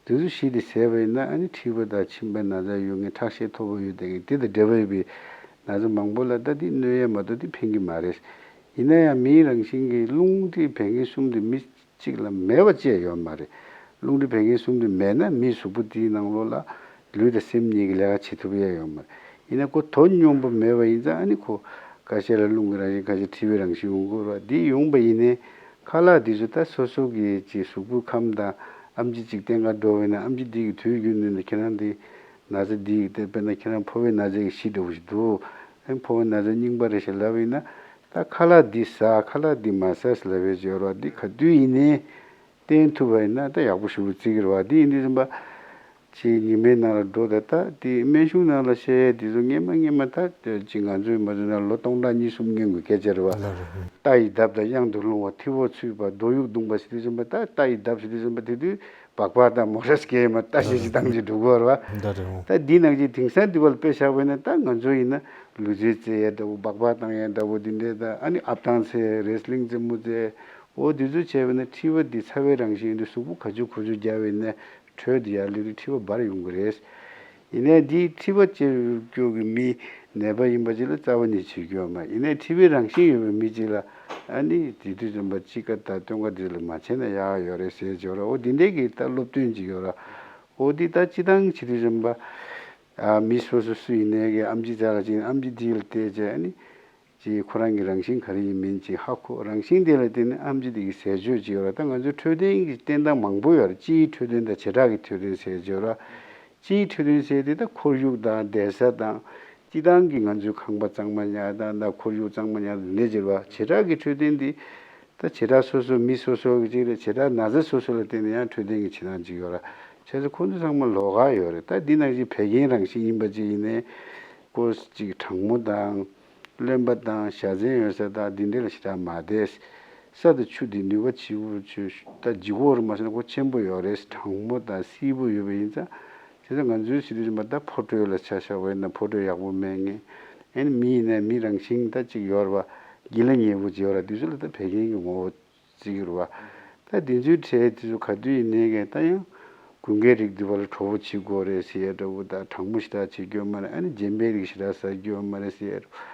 དེ་ཚོ་བཞི་དེ་བཟས་པ་ཡིན་ན་ཨ་ནི་མཁྲིས་པ་དང་མཆིན་པའི་ན་ཚ་ཡོད་མཁན། ཁྲག་ཤེད་མཐོ་པོ་ཡོད་མཁན། དེ་དང་འབྲེལ་བ་ཡོད་པའི་ན་ཚ་མང་པོ་ལ་ད་འདི་གནོད་ཡས་མ་གཏོགས་འདི་ཕན་གི་མ་རེད། ཡིན་ན་ཡང་མིའི་རང་བཞིན་གྱི་རླུང་མཁྲིས་བད་ཀན་གསུམ་དེ་མི་གཅིག་ལ་མེད་པ་ཅིག་ཡོད་མ་རེད། རླུང་མཁྲིས་བད་ཀན་གསུམ་དེ་མེད་ན་མིའི་གཟུགས་པོ་དེའི་ནང་ལོགས་ལ་ལུས་དང་སེམས་གཉིས་ཀྱི་ལས་ཀ་བྱེད་ཐུབ་ཡས་ཡོད་མ་རེད། ཡིན་ན་ཁོ་དོ་སྙོམས་པོ་མེད་པ་ཡིན་ཙང་ཨ་ནི་ཁོ་ཁ་ཤས་ལ་རླུང་གི་རང་བཞིན། ཁ་ཤས་མཁྲིས་པའི་རང་བཞིན་ཡོང་གི་རེད་བ། འདི་ཡོང་པ་ཡིན་ནའི་ཁ་ལག་འདི་ཚོ་ད་སོ་སོ་གི་ཅིག་གཟུགས་པོའི་ཁམས་དང་། ཨེམ་ཆི་ཅིག་བསྟེན་ག་འགྲོ་བས་ན་ཨེམ་ཆི་འདི་གི་དུས་རྒྱུན་ནས་ཁྱེད་རང་འདི་ན་ཚ་འདི་གི་དེ་དཔེར་ན་ཁྱེད་རང་ཕོ་བའི་ན་ཚ་གི་གཞི་འདྲ་བོ་ཞིག་འདུག། ཨེ་ཕོ་བའི་ན་ཚ་རྙིང་པ་རེད་ཞེས་ལབ་པ་ཡིན་ན། ད་ཁ་ལག་འདི་ཟ་ཁ་ལག་འདི་མ་ཟ་ཟེར་ལབ་པའི་སྦྱོར་བ་འདི་ག་དུས་ཡིན་ནའི་བསྟེན་ཐུབ་པ་ཡིན་ན་ད་ཡག་པོ་ཞེ་པོ་བརྩི་གི་རེད་བ། འདི་ཡིན་དུས་ཙམ་པ་ཅིག་ཉི་མའི་ནང་ལ་འགྲོ་ད། ད་དེ་སྨན་གཞུང་ནང་ལ་བཤད་ཡས་འདི་ཚོ་སྔོན་མ་སྔོན་མ་ད་ཅིག་ང་ཚོའི་མ་ཚོ་ན་ལོ་སྟོང་ཕྲག་གཉིས་གསུམ་སྔོན་གྱི་སྐད་ཆ་རེད་བ། ལགས་རེད། རྟ་ཡི་འདབ་དང་གཡང་དུ་ལྷུང་བ། ཐིབས་པོ་ཚུད་པ། རྡོ་དབྱུག་བརྡུངས་པ་ཟེར་དུས་ཙམ་པ། ད་རྟ་ཡི་འདབ་ཟེར་དུས་ཙམ་པ་དེ་དུས་སྦག་སྦག་དང་མོ་ཊ་སི་ཀལ་མ་ལྟ་ཞིག་ཅིག་བཏང་ཅིག་འགྲོ་གི་ཡོད་རེད་བ། ད་འདི་ནང་བཞིན་དེང་སང་འདི་བ་ལ་དཔེ་བཞག་པ་ཡིན་ན། ད་ང་ཚོ་ཡིན་ན་ལུས་རྩལ་རྩེ་ཡས་འདྲ་བོ། སྦག་སྦག་བཏང་ཡས་འདྲ་བོ། འདི་འདྲའི་ད་ཨ་ནི་ཨབ་ཐང་རྩེ། རེ་སི་ལིང་རྩེད་མོ་རྩེ། འོ་འདི་ཚོ་བྱས་པ་ཡིན་ན་མཁྲིས་པ་འདི་ཚ་བའི་རང་བཞིན་འདི་གཟུགས་པོ་ག་ཚོད་ག་ཚོད་རྒྱག་པ་ཡིན་ན་དྲོད་འདི་ཡར་སླེབས་དུས་མཁྲིས་པ་འབར་ཡོང་གི་རེད། ཡིན་ནའི་འདི་མཁྲིས་པ་ཅན་སྐྱོ་གི་མི་ནད་པ་ཡིན་པ་ཅིག་ལ་རྩ་བ་ནས་བྱེད་རྒྱུ་ཡོད་མ་རེད། ཡིན་ནའི་མཁྲིས་པའི་རང་བཞིན་ཡོད་པའི་མི་ཅིག་ལ་ཨ་ནི་དེ་དུས་ཙམ་པ་དཔྱིད་ཀ་དང་སྟོན་ཀ་དེ་ལ་མ་བྱས་ན་ཡག་ཡོད་རེད་ཟེར་བྱས་ར། འོ་འདི་འདྲའི་གི་ད་སློབ་སྟོན་ཅིག་ཡོད་ར། འོ་འདི་ད་སྤྱི་བཏང་བྱེད་དུས་ཙམ་པ་ཨ་མི་སོ་སོ་སུ་ཡིན་ནའི་གི་ཨེམ་ཆི་རྩ་ལ་ཅིག་ཨེམ་ཆི་དེ་ལ་བལྟས་བྱས་ཨ་ནི་ཅིག་ཁོ་རང་གི་རང་བཞིན་ག་རེ་ཡིན་མིན་ཅིག་ཧ་གོ། རང་བཞིན་དེ་ལ་བརྟེན་ནས་ཨེམ་ཆི་དེ་གི་ཟས་སྤྱོད་ཅིག་ཡོད་ར། ད་ང་ཚོའི་འཕྲོད་བསྟེན་གྱི་བསྟེན་སྟངས་མང་པོ་ཡོད་ར། སྤྱིའི་འཕྲོད་བསྟེན་དང་བྱེ་བྲག་གི་འཕྲོད་བསྟེན་ཟེར་ཡོད་ར། སྤྱིའི་འཕྲོད་བསྟེན་ཟེར་དེ་ད་ཁོར་ཡུག་དང་བསྡད་ས་དང་། སྤྱིར་བཏང་གི་ང་ཚོའི་ཁང་པ་གཙང་མ་ཉར་སྟངས་དང་། ཁོར་ཡུག་གཙང་མ་ཉར་སྟངས་འདི་འདྲ་ཅིག་རེད་བ། བྱེ་བྲག་གི་འཕྲོད་བསྟེན་འདི་ད་བྱེ་བྲག་སོ་སོ་མི་སོ་སོ་གི་ཅིག་རེད། བྱེ་བྲག་ན་ཚ་སོ་སོ་ལ་བརྟེན་ནས་ཡང་འཕྲོད་བསྟེན་གྱི་བྱེད་སྟངས་ཅིག་ཡོད་ར། བྱས་ཙང་ཁོ་ཚོ་ཚང་མ་ལོགས་ཀ་ཡོད་རེད། ད་འདི་ནང་བཞིན་བད་ཀན་རང་བཞིན་ཡིན་པ་ཅིག་ཡིན་ནའི། ཁོ་ཅིག་གྲང་མོ་དང་རློན་པ་དང་བཞའ་ཚན་ཡོད་ས་དང་འདི་འདྲ་ལ་ཞེ་དྲག་མ་བསྡད། ས་དང་ཆུ་འདི་ནུས་པ་ཆེ་པོ་ཆུ་ད་ལྗིད་ཁོག་རུ་མ་སོང་ན་ཁོ་ཆེན་པོ་ཡོད་རེད། གྲང་མོ་དང་བསིལ་པོ་ཡོད་པ་ཡིན་ཙང་། བྱས་ཙང་ང་ཚོའི་ཟེར་དུས་ཙམ་པ་ད་ཕོ་བྲོས་ལ་ཆ་བཞག་པ་ཡིན་ན་ཕོ་བྲོས་ཡག་པོ་མེད་ངེས། ཨ་ནི་མི་ཡིན་ན་མི་རང་བཞིན་ད་ཅིག་ཡོད་རེད་པ། སྒྱིད་ལ་ཉལ་པོ་ཅིག་ཡོད་རེད། དུས་ཚོད་ལ་ད་བད་ཀན་གྱི་ངོ་བོ་བརྩི་གི་རེད་པ། ད་དེ་ཚོའི་གྲས་དེ་ཚོ་ག་དུས་ཡིན་ནའི་གས་ད་ཡང་དགུན་ཁའི་རིགས་འདི་བ་ལ་དྲོ་པོ་བྱེད་དགོས་རེད་ཟེར་ཡ་འདྲ་པོ་དང་གྲང་མོ་ཞེ་དྲག་བྱེད་རྒྱུ་མ་རེད། ཨ་ནི་རྗེན་པའི་རིགས་ཞེ་དྲག་ཟ་རྒྱུ་མ་རེད་ཟེར་ཡ་འདྲ་པོ།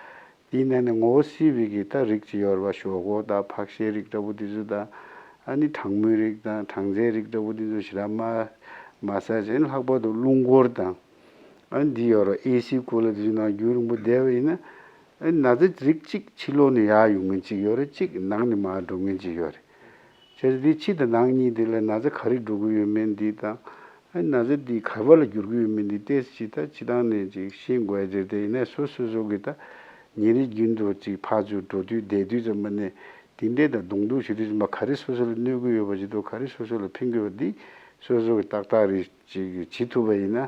དེའི་ནང་ནས་ངོ་བོ་བསིལ་བའི་གི་ད་རིགས་ཅིག་ཡོད་རེད་པ། ཞོག་ཁོག་དང་ཕག་ཤའི་རིགས་འདྲ་པོ་དེ་ཚོ་དང་། ཨ་ནི་གྲང་མོའི་རིགས་དང་གྲང་ཚལ་རིགས་འདྲ་པོ་དེ་ཚོ་ཞེ་དྲག་མ་མ་ཟ་བྱས་ལྷག་པར་དུ་རླུང་འཁོར་དང་། ཨ་ནི་འདི་ཡོད་རེད། ཨེ་སི་ཀུ་ལར་དེ་ཚོའི་ནང་རྒྱུན་རིང་པོ་བསྡད་པ་ཡིན་ན། ཨ་ནི་ན་ཚ་རིགས་གཅིག་ཕྱི་ལོགས་ནས་ཡར་ཡོང་མཁན་གཅིག་ཡོད་རེད། གཅིག་ནང་ནས་མར་འགྲོ་མཁན་གཅིག་ཡོད་རེད། བྱས་ཙང་འདི་ཕྱི་དང་ནང་གཉིས་དེ་ལ་ན་ཚ་ག་རེ་འགྲོ་གི་ཡོད་མེད་འདི་དང་། ཨ་ནི་ན་ཚ་འདི་ག་པ་ལ་འགྱུར་གི་ཡོད་མེད་འདི་ཏོག་ཙམ་ཅིག་ད་སྤྱིར་བཏང་ནས་ཅིག་ཤེས་དགོས་ཡ་དེ་དེ་ཡིན་ནའི་སོ་སོ་སོ་གི་ད་ཉིན་རེ་རྒྱུན་དུ་ཅིག་ཕར་ཚུར་འགྲོ་དུས་བསྡད་དུས་ཙམ་པ་ནས་དེ་འདྲས་དང་གདོང་ཐུག་བྱེད་དུས་ཙམ་པ་ག་རེ་སོ་སོ་ལ་གནོད་གི་ཡོད་པ་ཅིག་འདུག་ག་རེ་སོ་སོ་ལ་ཕན་གི་ཡོད་པ་འདི་སོ་སོ་གི་ཏག་ཏག་རེ་ཅིག་བྱེད་ཐུབ་པ་ཡིན་ན།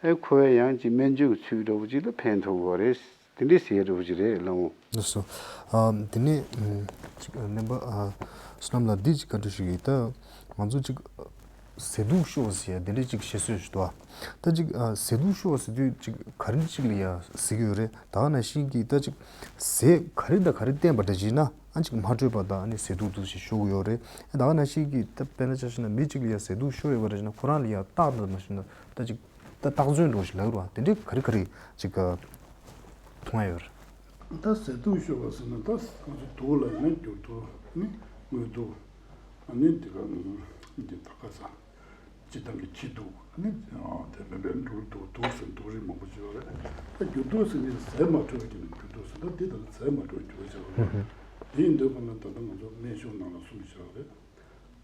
ཨེ་ཁོ་བས་ཡང་ཅིག་སྨན་བཅོས་ཀྱི་ཚུལ་འདྲ་པོ་ཅིག་ལ་ཕན་ཐོགས་ཀྱི་ཡོད་རེད། དེ་འདྲས་ཟེར་ཡ་འདྲ་པོ་ཅིག་རེད་ལགས་འོང་། ལགས་སོ། ཨ། དེ་ནས་ཨམ། ཅིག་སྨན་པ་ཨ། བསོད་ནམས་ལགས་འདི་ཅིག་བཀའ་འདྲི་ཞུ་གི་ཡིན། ད་ང་ཚོ་ཅིག་ཟས་དུག་ཤོར་བ་ཟེར་ཡ་དེ་འདྲས་ཅིག་བཤད་སྲོལ་ཞིག་འདུག་ཨ། ད་ཅིག་ཨ། ཟས་དུག་ཤོར་བ་ཟེར་དུས་ཅིག་ག་རེ་ཅིག་ལ་ཡ་ཟེར་གི་ཡོད་རེད། ད་ག་ནང་བཞིན་གྱི་ད་ཅིག་ཟས་ག་རེ་དང་ག་རེ་བསྟེན་པ་འདྲ་ཅིག་ན་ཨ་ཅིག་མ་འཕྲོད་པ་དང་ཨ་ནི་ཟས་དུག་དུག་ཞིག་ཤོར་གི་ཡོད་རེད། ད་ག་ནང་བཞིན་གྱི་ད་དཔེར་ན་ཆ་བཞག་ན་མི་ཅིག་ལ་ཡ་ཟས་དུག་ཤོར་ཡོད་པ་འདྲ་ཅིག་ན་ཁོ་རང་ལ་ཡ་རྟགས་འདྲ་མ་ཞིག་ན་ད་ཅིག་ད་རྟགས་མཚོན་འདྲ་བོ་ཞིག་ལབ་རོགས། དེ་འདྲའི་ག་རེ་ག་རེ་ཅིག་ག་མཐོང་ཡ་ཡོད་རེད། ད་ཟས་དུག་ཤོར་བ་ཟེར་ན་ད་ང་ཚོ་དུག་ལ་ཡིན་ན་འགྱུར་དུག་ནི་དངོས་དུག་ཨ་ནི་འདི་ག་འདི་ད་ག་ས་སྤྱིར་བཏང་གི་ཁྱི་དུག་ཨ་ནི་དེ་མིན་པའི་འབྲུ་དུག་དུག་ཟེར་དུག་རིགས་མང་པོ་ཅིག་ཡོད་རེད། ད་འགྱུར་དུག་ཟེར་ནི་ཟས་མ་འཕྲོད་པའི་རྐྱེན་ནས་འགྱུར་དུག་ཟེར། ད་འདི་ད་ཟས་མ་འཕྲོད་པའི་འགྱུར་བ་ཆགས་པ་རེད། དེ་ཡིན་དུས་ག་ན་ད་ལྟ་ང་ཚོ་སྨན་གཞུང་ནང་ལ་གསུངས་བཞག་རེད།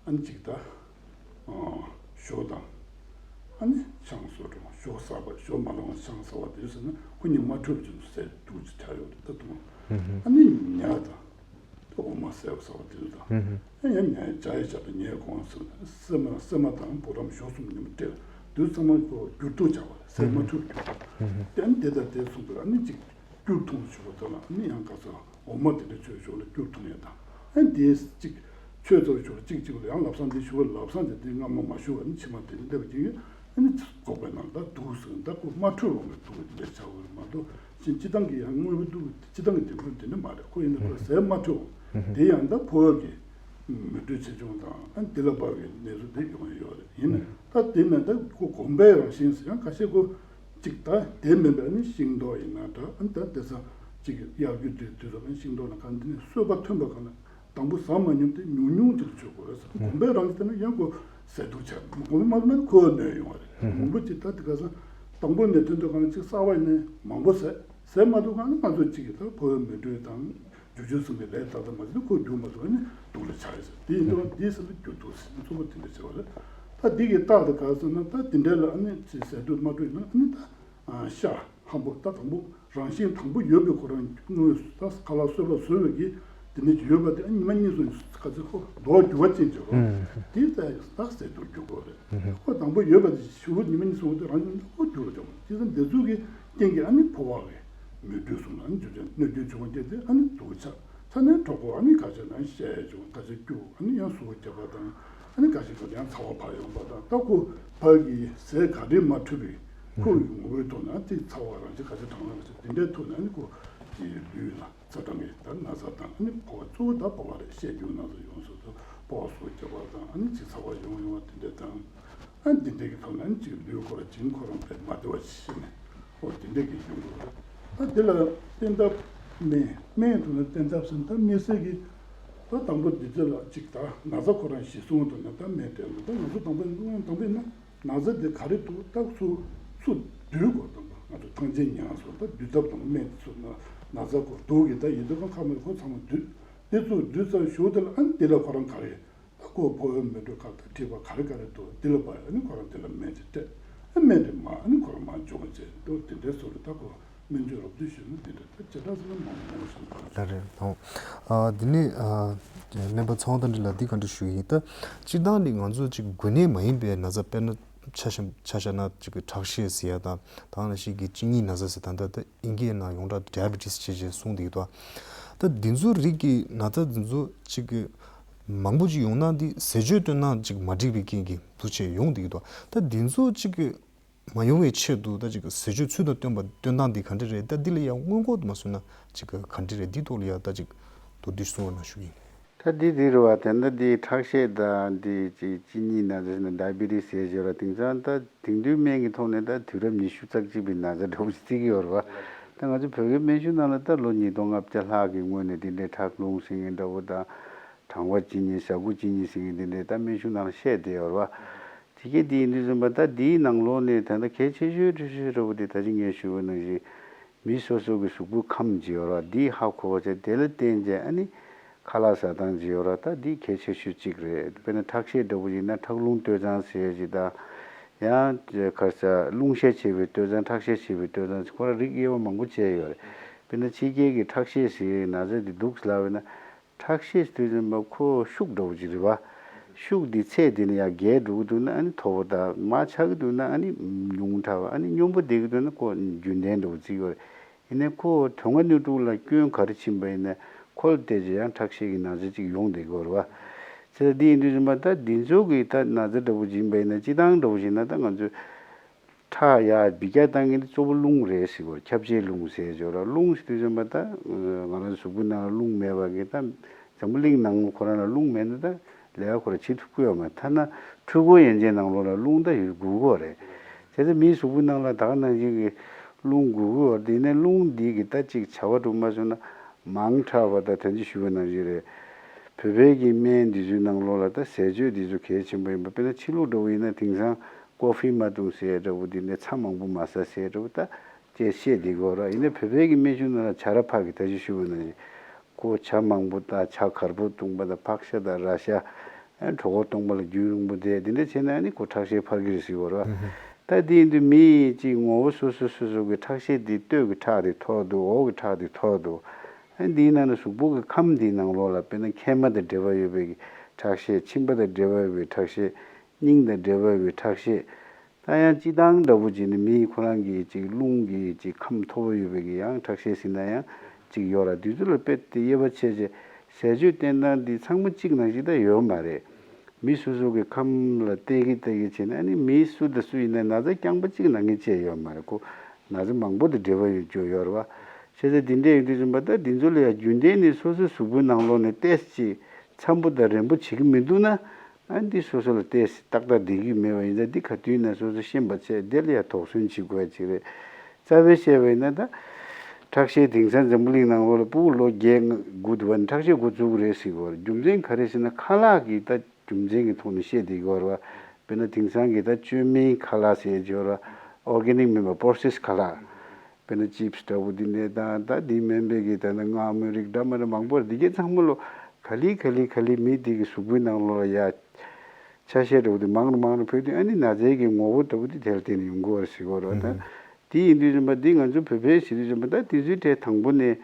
ཨ་ནི་གཅིག་ད། ཨ། ཞོ་དང་། ཨ་ནི་ཆང་སོགས་དང་ཞོ་གསར་པ་ཞོ་མ་ལོངས་ཆང་གསར་པ་དེ་ཚོ་ཟེར་ན་ཁོ་གཉིས་མ་འཕྲོད་པ་ཅིག་ཟས་དུག་ཅིག་ཆགས་ཡོད་རེད་ད་དུང་། ཨ་ནི་ཉ་དང་། ད་འོ་མ་ཟས་པ་ཟ་བ་དེ་ཚོ་དང་། ཨ་ཡང་ཉ་ཇ་ཡི་ཇ་དང་ཉའི་གོང་ཟེར་ན་སྲན་མ་སྲན་མ་དང་བུ་རམ་ཞོ་གསུམ་མཉམ་པོ་སྤྲད་དུས་ཚང་མ་ཁོ་འགྱུར་དུག་ཆགས་པ་རེད། ཟས་མ་འཕྲོད་འགྱུར་དུག་དེ་ཨ་ནི་དེ་དང་དེ་གསུངས་པས་ཨ་ནི་གཅིག་སྐྱུར་འཐུང་ཞུ་བ་ཙམ་ལ་ཨ་ནི་ཡང་ག་ཚོད་འོ་མ་དེ་འདྲ་ཚོས་ཞོར་ལ་སྐྱུར་འཐུང་ཡས་དང་། ཨ་ནི་དེ་གཅིག་ཚོས་ཚོར་ཞོར་གཅིག་གཅིག་ལ་ཡང་ལབ་སང་དེ་ཞུ་བ་ལབ་སང་དེ་དེ་སྔ་མ་མ་ཞུ་བ་ཨ་ནི་ཕྱི་མ་དེ་འདྲ་བ་ཅིག་ཡོད། ཨ་ནི་འགོག་པའི་ནང་ད་དུག་ཟེར་ད་ཁོ་མ་འཕྲོད་འོང་བའི་དུག་དེ་འདྲ་ཆགས་པ་རེད་མ་གཏོགས་ཕྱིན་སྤྱི་བཏང་གི་ཡང་དངོས་པོའི་དུག་སྤྱི་བཏང་གི་དེ་ཁོ་དེ་འདྲ་མ་རེད། ཁོ་ཡིན་ན་ཁོ་ཟས་མ་འཕྲོད་འོང་། དེ་ཡང་ད་ཕོ་བ་གི་མེ་དྲོད་ཆེ་ཆུང་དང་ཨ་ནི་དེ་ལ་དཔག་པའི་ནད་གཞི་དེ་ཡོང་ཡོད་རེད། ཡིན་ན་ད་དེ་མིན་ད་ཁོ་གོམས་པའི་རང་བཞིན་ཟེར་ཡང་ཁ་ཤས་ཁོ་གཅིག་ད་དེ་མིན་པའི་ཨ་ནི་ཤིང་ཏོག་ཡིན་ན་འདྲ། ཨ་ནི་ད་དེ་སང་གཅིག་གཡག་རྒྱུ་དེ་དུས་ཙམ་ཨ་ནི་ཤིང་ཏོག་ན་གང་དེ་ནས་གསོད་པ་ཐོན་པ་གང་ན་དང་པོ་ཟ་མ་མྱོང་དེ་ཉུང་ཉུང་ཅིག་མཆོད་དགོས་རེད་ཟེར། གོམས་པའི་རང་བཞིན་དེ་ན་ཡང་ཁོ་ཟས་དུག་ཆགས། གོམས་པ་མ་ཟ་ན་ཁོ་གནོད་ཡོང་བ་རེད། མང་པོ་ཅིག་ད་དེ་ག་སང་དང་པོ་ནས་ཐོན་དུས་གང་ཅིག་གསར་པ་ཡིན་ན་མང་པོ་ཟས་ཟས་མ་ཐུབ་གང་ན་ང་ཚོ་གཅིག་གིས་ད་ཕོ་བའི་མེ་དྲོད་དང་། འཇུ་འཇུ་ཟིན་པའི་ལས་ད་ལྟ་མ་ཟིན་ཁོ་རྒྱུ་མ་ཟིན་ཁོ་དུག་ལ་ཆགས་ཡོད་ཟེར། དེ་ཡིན་དུས་འདི་ཟེར་ན་འགྱུར་དུག་ཟེར་ཚུལ་པོ་དེ་འདྲ་བྱས་པ་རེད། ད་འདི་གི་རྟགས་དེ་ག་ཟེར་ན་ད་དེ་འདྲ་ལ་ཨ་ནི་ཅི་ཟས་དུག་མ་འཕྲོད་ན་ཨ་ནི་ད་ཤ་ལྷམ་པོ་ད་དང་པོ་རང་བཞིན་དང་པོ་ཡོད་པའི་ཁོ་རང་དངོས་ད་ཁ་ལག་གསོལ་བ་བཟོ་བའི་གི་དེ་ནི་ཡོད་པ་དེ་ཨ་ཉི་མ་གཉིས་སོང་ག་ཚོད་ཁོ་རྡོ་རྒྱུ་བ་ཅན་བྱས་རོ། དེ་ད་ད་ཟས་དུག་འགྱུར་དགོས་རེད། ཁོ་དང་པོ་ཡོད་པ་དེ་ཞུ་བ་ཉི་མ་གཉིས་སོང་དུས་རང་བཞིན་ཁོ་འགྱུར་བ་ཅན་བྱས་ཙང་འདི་ཚོ་གི་རྐྱེན་གྱིས་ཨ་ནི་ཕོ་བ་གི་མེ་དྲོད་གསུམ་ལ་ཨ་ནི་འཇུ་ཅན་གནོད་སྐྱོན་བྱུང་བ་སྐྱེས་ཏེ་ཨ་ནི་དུག་ཆགས། ཆ་ནས་གྲོགས་པོ་ཨ་ནི་ཁ་ཤས་ན་བཤལ་བྱུང་ཁ་ཤས་སྐྱུག་ཨ་ནི་ཡང་ཟུག་རྒྱབ་པ་དང་ཨ་ནི་ཁ་ཤས་ཀྱི་ཡང་ཚ་བ་ཕར་ཡོང་པ་དང་ད་ཁོ་ཕར་གྱི་ཟས་ག་འདྲས་མ་འཕྲོད་པའི་ཁོ་ཡི་ངོ་བོའི་ཐོག་ན་ཅིག་ཚ་བ་རང་ཅིག་ཁ་ཤས་གྲང་ལ་ཁ་ཤས་དེ་འདྲའི་ཐོག་ན་ཨ་ནི་ཁོ་གི་ལུས་ལ་ཚ་གྲང་གི་ད་ན་ཚ་དང་ཨ་ནི་ཕོ་བ་གཙོ་བོ་ད་ཕོ་བ་རེད། བཤལ་སྐྱུག་ན་ཚ་ཡོང་སོང་དུས་ཕོ་བ་ཟུག་རྒྱབ་པ་དང་ཨ་ནི་ཅིག་ཚ་བ་ཡོང་ཡོང་བ་དེ་འདྲས་དང་། ཨ་འདི་འདྲས་ཀྱི་ཐོག་ནས་ཅིག་ལུས་ཁོ་ར་བྱིང་ཁོ་རང་དཔེ་མ་བདེ་བ་ཞིག་ནས་ཨོ་འདི་འདྲས་ཀྱི་ཡོང་གི་རེད། ད་འདི་ལ་བསྟེན་ཐབས་སྨན་སྨན་ཐོག་ནས་བསྟེན་ཐབས་ཟེར་ན་ད་དམིགས་བསལ་གྱི་ད་དང་པོ་འདི་ཚོ་ལ་ཅིག་ད་ན་ཚ་ཁོ་རང་ཞི་སོང་ཐོག་ནས་ད་སྨན་སྟེར་དགོས། ད་ང་ཚོ་དང་པོ་དང་པོ་ཡིན་ན་ན་ཚ་འདི་ག་རེ་འདུག་ད་ཚུར་ཚུར་བསྡུ་དགོས། དང་པོ་ང་ཚོ་ཐང་ཆེན་ཉར་སོང་ད་བསྡུ་ཐབས་དང་སྨན་འདི་ཚོ་ན་ན་ཚ་ཁོ་དུག་གི་ད་ཡིན་དུས་གང་ཁ་མེད་ཁོ་ཚང་མ་བསྡུ་དེ་ཚུར་བསྡུ་ཚར་ཞོར་དེ་ལ་ཨ་ནི་འདི་ལ་ཁོ་རང་ག་རེ། ད་ཁོ་ཕོ་བའི་མེ་དྲོད་ཁ་དང་མཁྲིས་པ་ག་རེ་ག་རེ་འདུག་འདི་ལ་བབ་ཨ་ནི་ཁོ་རང་དེ་ལ་སྨན་དེ་སྤྲད། ཨ་སྨན་དེ་མ་ཨ་ནི་ཁོ་རང་མ་འཇོག་བྱས་འདུག་དེ་འདྲའི་བཟོ་རེད། ད་ཁོ་སྨན་བཅོས་རོབ་བསྡུས་ཞུས་ན་དེ་འདྲ་ད་ཇི་ལྟར་ཟེར་ན་མང་མང་ཞིག་འདུག་ད་རེད་དང་། ཨ་འདི་ནི་ཨ་སྨན་པ་ཚེ་དབང་རྟ་མགྲིན་ལགས་འདི་བཀའ་འདྲི་ཞུ་གི་ཡིན། ད་སྤྱིར་བཏང་ནི་ང་ཚོ་ཅིག་འགོས་ནད་མ་ཡིན་པའི་ན་ཚ་དཔེར་ན་ ཆ་བཞག་ཆ་བཞག་ན་ཅིག་གི་ཁྲག་ཤེད་ཟེར་ཡ་དང་ད་ག་ནང་བཞིན་གྱི་གཅིན་སྙི་ན་ཚ་ཟེར། ད་ལྟ་ད་ཨིན་སྐད་ནང་ཡོངས་གྲགས་ཌའི་བི་ཊི་སི་བྱས་བྱས་གསུངས་བསྡད་ཀྱི་འདུག་ད་འདི་ཚོ་རིགས་ཀྱི་ན་ཚ་འདི་ཚོ་ཅིག་གི་མང་པོ་ཅིག་ཡོང་ན་འདི་ཟས་སྤྱོད་བསྟེན་སྟངས་ཅིག་མ་འགྲིག་པའི་རྐྱེན་གྱིས་འདུ་བྱས་ཡོང་བསྡད་ཀྱི་འདུག་ད་འདི་ཚོ་ཅིག་གི་མ་ཡོང་བའི་ཆེད་དུ་ད་ཅིག་ཟས་སྤྱོད་ཚུལ་དང་བསྟུན་པ་བསྟེན་སྟངས་འདི་ག་འདྲ་རེད། ད་འདི་ལ་ཡང་སྔོན་འགོག་མ་བཟོས་ན་ཅིག་ག་འདྲ་རེད། འདི་ཐོག་ལ་ཡང་ད་ཅིག་མདོར་བསྡུས་གསུང་རོགས་གནང་ཞུ་ཡིན། ད་འདི་འདི་རེད་བ། དེ་འདྲ་འདི་ཁྲག་ཤེད་དང་འདི་ཅིག་གཅིན་སྙི་ན་ཚ་ཟེར་ན་ཌའི་བི་ཊི་སི་ཟེར་བཞག་ར། དེང་སང་ད་དེང་དུས་སྨན་གྱི་ཐོག་ནས་ད་དུས་རབས་ཉི་ཤུ་རྩ་གཅིག་པའི་ན་ཚ་འདྲ་བོ་ཞིག་བརྩི་གི་ཡོད་རེད་བ། ད་ང་ཚོ་བོད་སྐད་སྨན་གཞུང་ནང་ལ་ད་ལོ་ཉིས་སྟོང་ལྔ་བརྒྱ་ལྷག་གི་སྔོན་ནས་འདི་འདྲའི་ཁྲག་རླུང་ཟེར་མཁན་འདྲ་བོ་དང་གྲང་བ་གཅིན་སྙི་ཟ་ཁུ་གཅིན་སྙི་ཟེར་མཁན་འདི་འདྲའི་ད་སྨན་གཞུང་ནང་ལ་བཤད་བསྡད་ཡོད་རེད་བ། དེ་གས་དེ་ཡིན་དུས་ཙམ་པ་ད་དེའི་ནང་ལོགས་ནས་ད་ལྟ་གལ་ཆེ་ཤོས་ཆེ་ཤོས་འདྲ་བོ་དེ་ད་ཅི་ངས་ཞུས་པ་ནང་བཞིན་མི་སོ་སོ་གི་གཟུགས་པོའི་ཁམས་ཅིག་ཡོད་ར། དེའི་ཧ་གོ་བ་བྱས་དེ་ལ་བརྟེན་བྱས་ཨ་ནི་ཁ་ལག་ཟ་སྟངས་ཅིག་ཡོད་ར། ད་དེ་གལ་ཆེ་ཤོས་གཅིག་རེད། དཔེར་ན་ཁྲག་ཤེད་འདྲ་བོ་ཡིན་ན་ཁྲག་རླུང་སྟོད་འཛིན་ཟེར་ཡ་ཅིག་དང་། ཡང་ཁ་ས་རླུང་ཤས་ཆེ་བའི་སྟོད་འཛིན་ཁྲག་ཤས་ཆེ་བའི་སྟོད་འཛིན་ཁོ་ར་རིགས་དབྱེ་བ་མང་པོ་བྱས་ཡོད་རེད། དཔེར་ན་ཕྱི་རྒྱལ་གྱི་ཁྲག་ཤེད་ཟེར་ཡའི་ན་ཚ་དེ་འདུག་ལབ་པ་ན། ཁྲག་ཤེད་དུས་ཙམ་པ་ཁོ་ཤུགས་འདྲ་བོ་ཅིག་རེད་བ། ཤུགས་འདི་ཚད་དེ་ནས་ཡར་རྒྱས་འགྲོ་གི་འདུག་ན་ཨ་ནི་མཐོ་པོ་དང་མར་ཆག་གི་འདུག་ན་ཨ་ནི་ཉུང་དྲགས་པ། ཨ་ནི་སྙོམས་པོ་བསྡད་ཀྱི་འདུག་ན་ཁོ་རྒྱུན་ལྡན་འདྲ་བོ་བརྩི་གི་ཡོད་རེད། ཡིན་ནའི་ཁོ་དོན་ལྔ་སྣོད་དྲུག་ལ་སྐྱོན་ག་རེ་ཕྱིན་པ་ཡིན་ན་ཁོ་ལ་བལྟས་ཀྱི་ཡང་ཁྲག་ཤེད་ཀྱི་ན་ཚ་ཅིག་ཡོང་བསྡད་ཀྱི་ཡོད་རེད་བ། ཚེ་འདི་ཡིན་དུས་ཙམ་པ་ད་འདི་ཚོ་གི་ད་ན་ཚ་འདྲ་བོ་ཅིག་ཡིན་པ་ཡིན་ན་སྤྱི་བཏང་འདྲ་བོ་ཞིག་ན་ད་ང་ཚོས་ཁྲག་ཡར་འབུད་རྒྱག་བཏང་མཁན་དེ་གཙོ་བོ་རླུང་རེད་ཟེར་གོ། ཁྱབ་བྱེད་རླུང་ཟེར་ཅོག་ར། རླུང་ཟེར་དུས་ཙམ་པ་ད་ང་རང་གཟུགས་པོའི་ནང་ལ་རླུང་མེད་པ་གི་ད་འཛམ་བུ་གླིང་ནང་ཁོ་རང་ལ་རླུང་མེད་ན་ད་ལས་ཀ་ཁོ་རང་བྱེད་ཐུབ་ཀྱི་ཡོད་མ་རེད། ཐ་ན་འཕྲུལ་འཁོར་ཡན་ཆད་ནང་ལོགས་ལ་རླུང་ད་ཡོད་དགོས་ཀྱི་རེད། བྱས་ཙང་མིའི་གཟུགས་པོའི་ནང་ལ་ད་ག་ནང་བཞིན་གྱི་རླུང་དགོས་ཀྱི་ཡོད་རེད། དེ་ནས་རླུང་འདི་གི་ད་ཅིག་བྱ་བ་སྒྲུབ་མ་སོང་ན་མང་དྲགས་པ་ད་ད་ཅི་ཞུ་བ་ནང་བཞིན་རེད། བོད་པའི་གི་སྨན་འདི་ཚོའི་ནང་ལོགས་ལ་ད་ཟས་སྤྱོད་འདི་ཚོ་གལ་ཆེན་པོ་ཡིན་པ། དཔེར་ན་ཕྱི་ལུགས་འདྲ་བོ་ཡིན་ན་དེང་སང་ཀོ་ཧྥི་མ་འཐུང་ཟེར་འདྲ་བོ། དེ་ནས་ཚྭ་མང་པོ་མ་ཟ་ཟེར་འདྲ་བོ་ད་ཅེས་བཤད་བསྡད་ཀྱི་ཡོད་ར། ཡིན་ན་བོད་པའི་གི་སྨན་གཞུང་ནང་ལ་བྱ་ར་ཕག་གི་ད་ཅི་ཞུ་བ་ནང་བཞིན་ཁོ་བྱ་མང་པོ་ད་བྱ་གར་པོ་བཏུང་པ་དང་ཕག་ཤ་དང་ར་ཤ། ཨ་གྲོད་ཁོག་སྟོང་པ་ལ་རྒྱུན་རིང་པོ་བསྡད། དེ་འདྲ་བྱས་ན་ཨ་ནི་ཁོ་ཁྲག་ཤེད་འཕར་གི་རེད་ཟེར་གྱི་ཡོད་ར། ད་དེ་ཡིན་དུས་མི་གཅིག་ངོ་བོ་སོ་སོ་སོ་སོ་གི་ཁྲག་ཤེད་དེ་སྟོད་ཀྱི་ཁྲག་དེ་མཐོ་འདུག་འོག་གི་ཁྲག་དེ་མཐོ་འདུག་ཨ་འདིའི་ནང་ན་གཟུགས་པོ་གི་ཁམས་འདིའི་ནང་ལོགས་ལ་དཔེར་ན་མཁལ་མ་དང་འབྲེལ་བ་ཡོད་པའི་གི་ཁྲག་ཤེད། མཆིན་པ་དང་འབྲེལ་བ་ཡོད་པའི་ཁྲག་ཤེད། སྙིང་དང་འབྲེལ་བ་ཡོད་པའི་ཁྲག་ཤེད། ད་ཡང་སྤྱི་བཏང་འདྲ་བོ་ཅིག་ནི་མིའི་ཁོ་རང་གི་ཅིག་རླུང་གི་ཅིག་ཁམས་མཐོ་པོ་ཡོད་པའི་གི་ཡང་ཁྲག་ཤེད་ཟེར་ན་ཡང་ཅིག་ཡོད་ར། དུས་ཚོད་ལ་དཔེ་དེ་དབྱེ་བ་ཕྱེ་བྱས་ཟས་སྤྱོད་བསྟེན་སྟངས་འདི་ཚང་མ་གཅིག་ནང་བཞིན་ད་ཡོད་མ་རེད། མི་སོ་སོ་གི་ཁམས་ལ་བལྟས་ཀྱི་བལྟས་ཀྱི་བྱས་ན་ཨ་ནི་མི་སུ་དང་སུ་ཡིན་ན་ན་ཚ་རྐྱང་པ་གཅིག་ན་མཁན་ཅིག་ཡོད་མ་རེད། ཁོ་ན་ཚ་མང་པོ་དང་འབྲེལ་བ་ཡོད་རྒྱུ་ཡོད་རེད་བ། བྱས་ཙང་འདི་འདྲ་ཡིན་དུས་ཙམ་པ་ད་འདི་ཚོ་ལ་ཡང་རྒྱུན་ལྡན་ནས་སོ་སོའི་གཟུགས་པོའི་ནང་ལོགས་ནས་ཏོག་ཙམ་ཅིག་འཚམ་པོ་དང་རན་པོ་བྱེད་ཀྱི་མི་འདུག་ན། ཨ་འདི་སོ་སོ་ལ་ཏོག་ཙམ་ཏག་ཏག་བསྡད་ཀྱི་མེད་པ་ཡིན་ཙང་འདི་ག་དུས་ཡིན་ན་སོ་སོ་ཤེས་པ་བྱས་དེ་ལ་ཡང་དོགས་ཟོན་བྱེད་དགོས་ཡ་ཅིག་རེད། རྩ་བའི་བཤད་པ་ཡིན་ན་ད་ཁྲག་ཤེད་དེང་སང་འཛམ་བུ་གླིང་ནང་ལོགས་ལ་ཕྲུ་གུ་ལོ་བརྒྱད་དགུ་འདྲ་བ་ནས་ཁྲག་ཤེད་འགོ་བཙུགས་ཀྱི་རེད་ཟེར་གྱི་ཡོད་རེད། རྒྱུ་མཚན་ག་རེ་ཟེར་ན་ཁ་ལག་གི་ད་རྒྱུ་མཚན་གྱི་ཐོག་ནས་བཤད་བསྡད་ཀྱི་ཡོད་རེད་བ། དཔེར་ན་དེང་སང་གི་ད་བཅོས་མའི་ཁ་ལག་ཟེར་གྱི་ཡོད་རེད་བ། ཨོར་གེ་ནིག་མིན་པ་པོ་རོ་སེ་སི་ཁ་ལག། དཔེར་ན་ཅིབ་སི་འདྲ་བོ་འདི་འདྲ་དང་ད་འདི་མིན་པའི་གི་ད་ནི་མངར་མོའི་རིགས་འདྲ་མི་འདྲ་མང་པོ་རེད། འདི་གའི་ཚང་མ་ལོ་ག་ལེ་ག་ལེ་ག་ལེ་མི་དེ་གི་གཟུགས་པོའི་ནང་ལོགས་ལ་ཡ་ཆ་ཤས་འདྲ་བོ་དེ་མང་རུ་མང་རུ་འཕོས་དུས་ཨ་ནི་ན་ཚའི་གི་ངོ་བོ་འདྲ་བོ་དེ་དེ་ལ་བརྟེན་ནས་ཡོང་གི་ཡོད་རེད་ཟེར་གྱི་ཡོད་རེད་བ། ད་དེ་ཡིན་དུས་ཙམ་པ་འདི་ང་ཚོ་བོད་པའི་བྱེད་དུས་ཙམ་པ་ད་དེ་ཚོའི་གྲས་དང་པོ་ནས་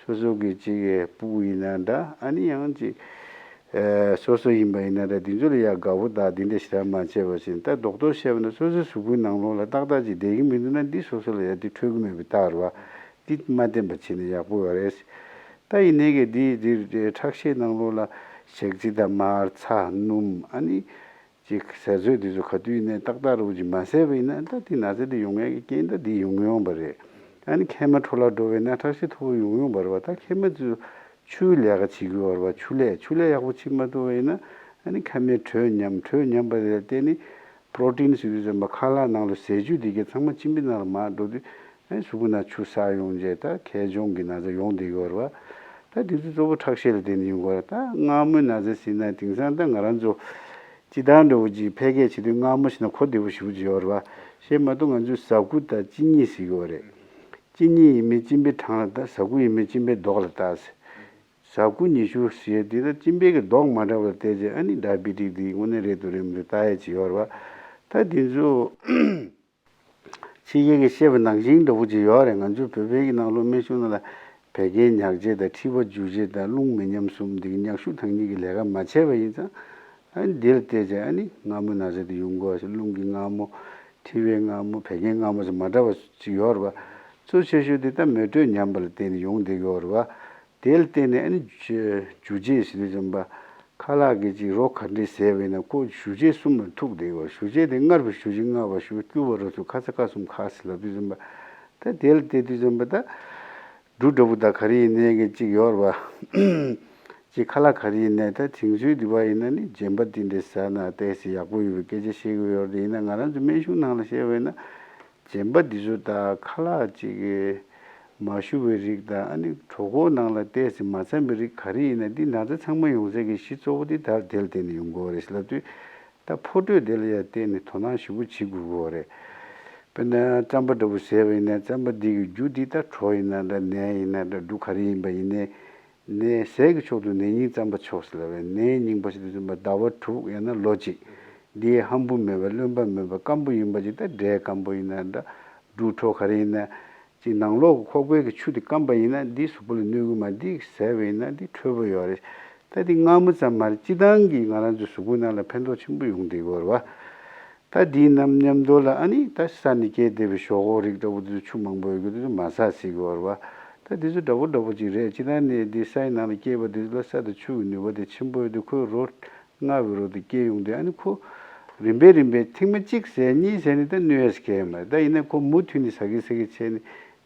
སོ་སོ་གི་ཅིག་སྤུ་གུ་ཡིན་ན་འདྲ་ཨ་ནི་ཡང་ཅིག་ཨེ། སོ་སོ་ཡིན་པ་ཡིན་ན་ར་འདི་ཚོ་ལ་ཡ་དགའ་པོ་དང་འདི་འདྲ་ཞེ་དྲག་མ་བྱས་པ་བཞིན་ད་རྡོག་རྡོག་བཤད་པ་ན་སོ་སོའི་གཟུགས་པོའི་ནང་ལོགས་ལ་ཏག་ཏག་ཅིག་བསྡད་ཀྱི་མི་འདུག་ན་འདི་སོ་སོ་ལ་ཡ་འདི་འཕྲོད་ཀྱི་མེད་པའི་རྟགས་རེད་བ། འདི་མ་བསྟེན་པ་བྱས་ན་ཡག་པོ་ཡོད་རེད། ད་ཡིན་ནའི་གི་འདི་འདི་ཁྲག་ཤེད་ནང་ལོགས་ལ་ཞག་ཚི་དང་མར་ཚྭ་སྣུམ་ཨ་ནི་ཅིག་ཟས་ཚོད་འདི་ཚོ་ག་དུས་ཡིན་ནའི་ཏག་ཏག་རུ་ཅིག་མ་ཟས་པ་ཡིན་ན་ད་འདི་ན་ཚ་འདི་ཡོང་ཡ་གི་རྐྱེན་ད་འདི་ཡོང་ཡོང་པ་རེད། ཨ་ནི་མཁལ་མ་འཕྲོ་བརླག་འགྲོ་བས་ན་ཁྲག་ཤེད་མཐོ་པོ་ཡོང་ཡོང་པ་རེད་བ། ད་མཁལ་མ་ཚོས་ཆུའི་ལས་ཀ་བྱེད་ཀྱི་ཡོད་རེད་བ། ཆུ་ལས་ཆུ་ལས་ཡག་པོ་བྱེད་མ་ཐུབ་པ་ཡིན་ན་ཨ་ནི་མཁལ་མའི་དྲོད་ཉམས། དྲོད་ཉམས་པ་དེ་ལ་བརྟེན་ནས་པྲོ་ཊིན་ཟེར་དུས་ཙམ་པ་ཁ་ལག་ནང་ལ་ཟས་བཅུད་དེ་གའི་ཚང་མ་མཆིན་པའི་ནང་ལ་མར་འགྲོ་དུས་ཨ་ནི་གཟུགས་པོ་ནང་ཆུ་བསགས་ཡོང་བྱས་ད་མཁལ་གྱོང་གི་ན་ཚ་ཡོང་བསྡད་ཀྱི་ཡོད་རེད་བ། ད་དེ་ཚོ་གཙོ་བོ་ཁྲག་ཤེད་ལ་བརྟེན་ནས་ཡོང་གི་ཡོད་རེད། ད་མངར་མོའི་ན་ཚ་ཟེར་ན་དེང་སང་ད་ང་རང་ཚོ་སྤྱིར་བཏང་འདྲ་བོ་ཅིག་ཕལ་སྐད་བྱེད་དུས་མངར་མོ་ཟེར་ན་གོ་བདེ་པོ་ཞེ་པོ་ཅིག་ཡོད་རེད་བ། བྱས་མ་གཏོགས་ང་ཚོས་ཟ་ཁུ་དང་གཅིན་སྙི་ཟེར་གྱི་ཡོད་རེད། གཅིན་སྙི་ཡིན་མིན་གཅིན་པའི་བྲང་ལ་ལྟ། ཟ་ཁུ་ཡིན་མིན་གཅིན་པའི་མདོག་ལ་ལྟ་ཟེར། ཟ་ཁུ་ཉེ་ཤོས་ཟེར་དེ་ལ་གཅིན་པའི་གི་མདོག་མ་འདྲ་བ་ལ་བལྟས་རྗེས་ཨ་ནི་ཌའི་བི་ཊིག་དེ་དངོས་གནས་རེད་འདུག་རེད་མི་འདུག་ལྟ་ཡས་ཅིག་ཡོད་རེད་བ། ད་དེ་ཚོ་ཕྱི་རྒྱལ་གྱིས་བཤད་པ་ནང་བཞིན་འདྲ་བོ་ཅིག་ཡོད་རེད། ང་ཚོའི་བོད་པའི་གི་ནང་ལོགས་སྨན་གཞུང་ནང་ལ་བད་ཀན་མྱག་བྱེད་དང་མཁྲིས་པ་འཇུ་བྱེད་དང་རླུང་མི་ཉམས་གསུམ་འདི་གི་མྱག་ཤུགས་དང་གཉིས་ཀྱི་ལས་ཀ་མ་བྱས་པ་ཡིན་ཙང་། ཨ་ནི་དེ་ལ་བལྟས་ཚེ་ཨ་ནི་མངར་མོའི་ན་ཚ་དེ་ཡོང་གི་ཡོད་རེད་ཟེར། རླུང་གི་མངར་མོ། མཁྲིས་པའི་མངར་མོ། བད་ཀན་མངར་མོ་ཟེར་མ་འདྲ་བ་ཅིག་ཡོད་རེད་པ། གཙོ་ཆེ་ཤོས་དེ་ད་མེ་དྲོད་ཉམས་པ་ལ་བརྟེན་ནས་ཡོང་བསྡད་ཀྱི་ཡོད་རེད་པ། དེ་ལ་བརྟེན་ནས་ཨ་ནི་ཞུ་རྗེས་ཟེར་དུས་ཙམ་པ། ཁ་ལག་གི་ཅིག་རོ་ག་འདྲས་ཟས་པ་ཡིན་ན་ཁོ་ཞུ་རྗེས་གསུམ་ལ་ཐུག་བསྡད་ཀྱི་ཡོད་རེད། ཞུ་རྗེས་དེ་མངར་བའི་ཞུ་རྗེས། མངར་བ་ཞུ། སྐྱུར་བ་རོ་ཚུ། ཁ་ཚ་ཁ་གསུམ་ཁ་ཟེར་ལབ་དུས་ཙམ་པ། ད་དེ་ལ་བལྟས་དུས་ཙམ་པ་ད། འབྲུ་འདྲ་པོ་དང་ག་རེ་ཡིན་ནའི་གི་ཅིག་ཡོད་རེད་པ། ཅིག་ཁ་ལག་ག་རེ་ཡིན་ནའི་ད་དེང་ཚུལ་འདི་པ་ཡིན་ན་ནི་རྗེན་པ་འདི་འདྲས་ཟ་ན་ཏོག་ཙམ་ཡག་པོ་ཡོད་པའི་སྐད་ཆ་བཤད་ཀྱི་ཡོད་རེད། ཡིན་ན་ང་རང་ཚོ་སྨན་གཞུང་ནང་ལ་བཤད་པ་ཡིན་ན། རྗེན་པ་འདི་ཚོ་དང་ཁ་ལག་ཅིག་གི་མ་ཞུ་བའི་རིགས་དང་། ཨ་ནི་གྲོད་ཁོག་ནང་ལ་ཏོག་ཙམ་མ་འཚམ་པའི་རིགས་ག་རེ་ཡིན་ན། འདི་ན་ཚ་ཚང་མ་ཡོང་སའི་གི་གཞི་གཙོ་བོ་འདི་ད་དེ་ལ་བརྟེན་ནས་ཡོང་གི་ཡོད་རེད་ཟེར་ལབ་དུས། ད་ཕོ་དྲོད་དེ་ལ་ཡང་བརྟེན་ནས་དོ་སྣང་ཞེ་པོ་བྱེད་དགོས་ཀྱི་ཡོད་རེད། དཔེར་ན་རྩམ་པ་འདྲ་པོ་ཟས་པ་ཡིན་ན། རྩམ་པ་འདི་གི་རྒྱུ་འདི་ད་གྲོ་ཡིན་ན་འདྲ། ནས་ཡིན་ན་འདྲ། འབྲུ་ག་རེ་ཡིན་པ་ཡིན་ནའི། ནས་ཟས་ཀྱི་མཆོག་ཏུ་ནས་རྙིང་རྩམ་པ་མཆོག་ཟེར་ལབ་པས། ནས་རྙིང་པ་ཟེར་དུས་ཙམ་པ་ཟླ་བ་དྲུག་ཡང་ན་ལོ་གཅིག་འདི་ཧམ་པོ་མེད་པ་རློན་པ་མེད་པ་སྐམ་པོ་ཡིན་པ་ཅིག་ད་འབྲས་སྐམ་པོ་ཡིན་ན་འདྲ། འབྲུ་གྲོ་ག་རེ་ཡིན་ན། ཅིག་ནང་ལོགས་ཀྱི་ཁོག་པའི་གི་ཆུ་དེ་སྐམ་པ་ཡིན་ན་འདི་གཟུགས་པོ་ལ་གནོད་གི་མ་རེད། འདི་ཟས་པ་ཡིན་ན་འདི་འཕྲོད་པ་ཡོད་རེད། ད་འདི་མངར་མོ་ཙམ་མ་རེད། སྤྱིར་བཏང་གི་ང་རང་ཚོའི་གཟུགས་པོའི་ནང་ལ་ཕན་ཐོགས་ཆེན་པོ་ཡོང་བསྡད་ཀྱི་ཡོད་རེད་པ། ད་འདིའི་ནང་མཉམ་དུ་ལ་ཨ་ནི་ད་ས་ནས་སྐྱེས་བསྡད་པའི་ཞོག་ཁོག་རིགས་འདྲ་པོ་དེ་ཚོ་ཆུ་མང་པོ་ཡོད་རྒྱུ་དེ་ཚོ་མ་ཟ་ཟེར་གྱི་ཡོད་རེད་པ། ད་དེ་ཚོ་འདྲ་པོ་འདྲ་པོ་ཅིག་རེད། སྤྱིར་བཏང་ནས་འདི་སའི་ནང་ལ་སྐྱེས་པ་དེ་ཚོ་ལ་ས་དང་ཆུ་གི་ནུས་པ་དེ་ཆེན་པོ་ཡོད་དུས་ཁོའི་རོ། མངར་བའི་རོ་དེ་སྐྱེ་ཡོང་དུས། ཨ་ནི་ཁོ་རིམ་པས་རིམ་པས་ཐེངས་མ་གཅིག་ཟས་གཉིས་ཟས་ནས་ད་གནོད་ཡས་གང་ཡང་མ་རེད། ད་ཡིན་ན་ཁོ་མུ་མཐུད་ནས་ཟ་གི་ཟ་གི་བྱས་ནས་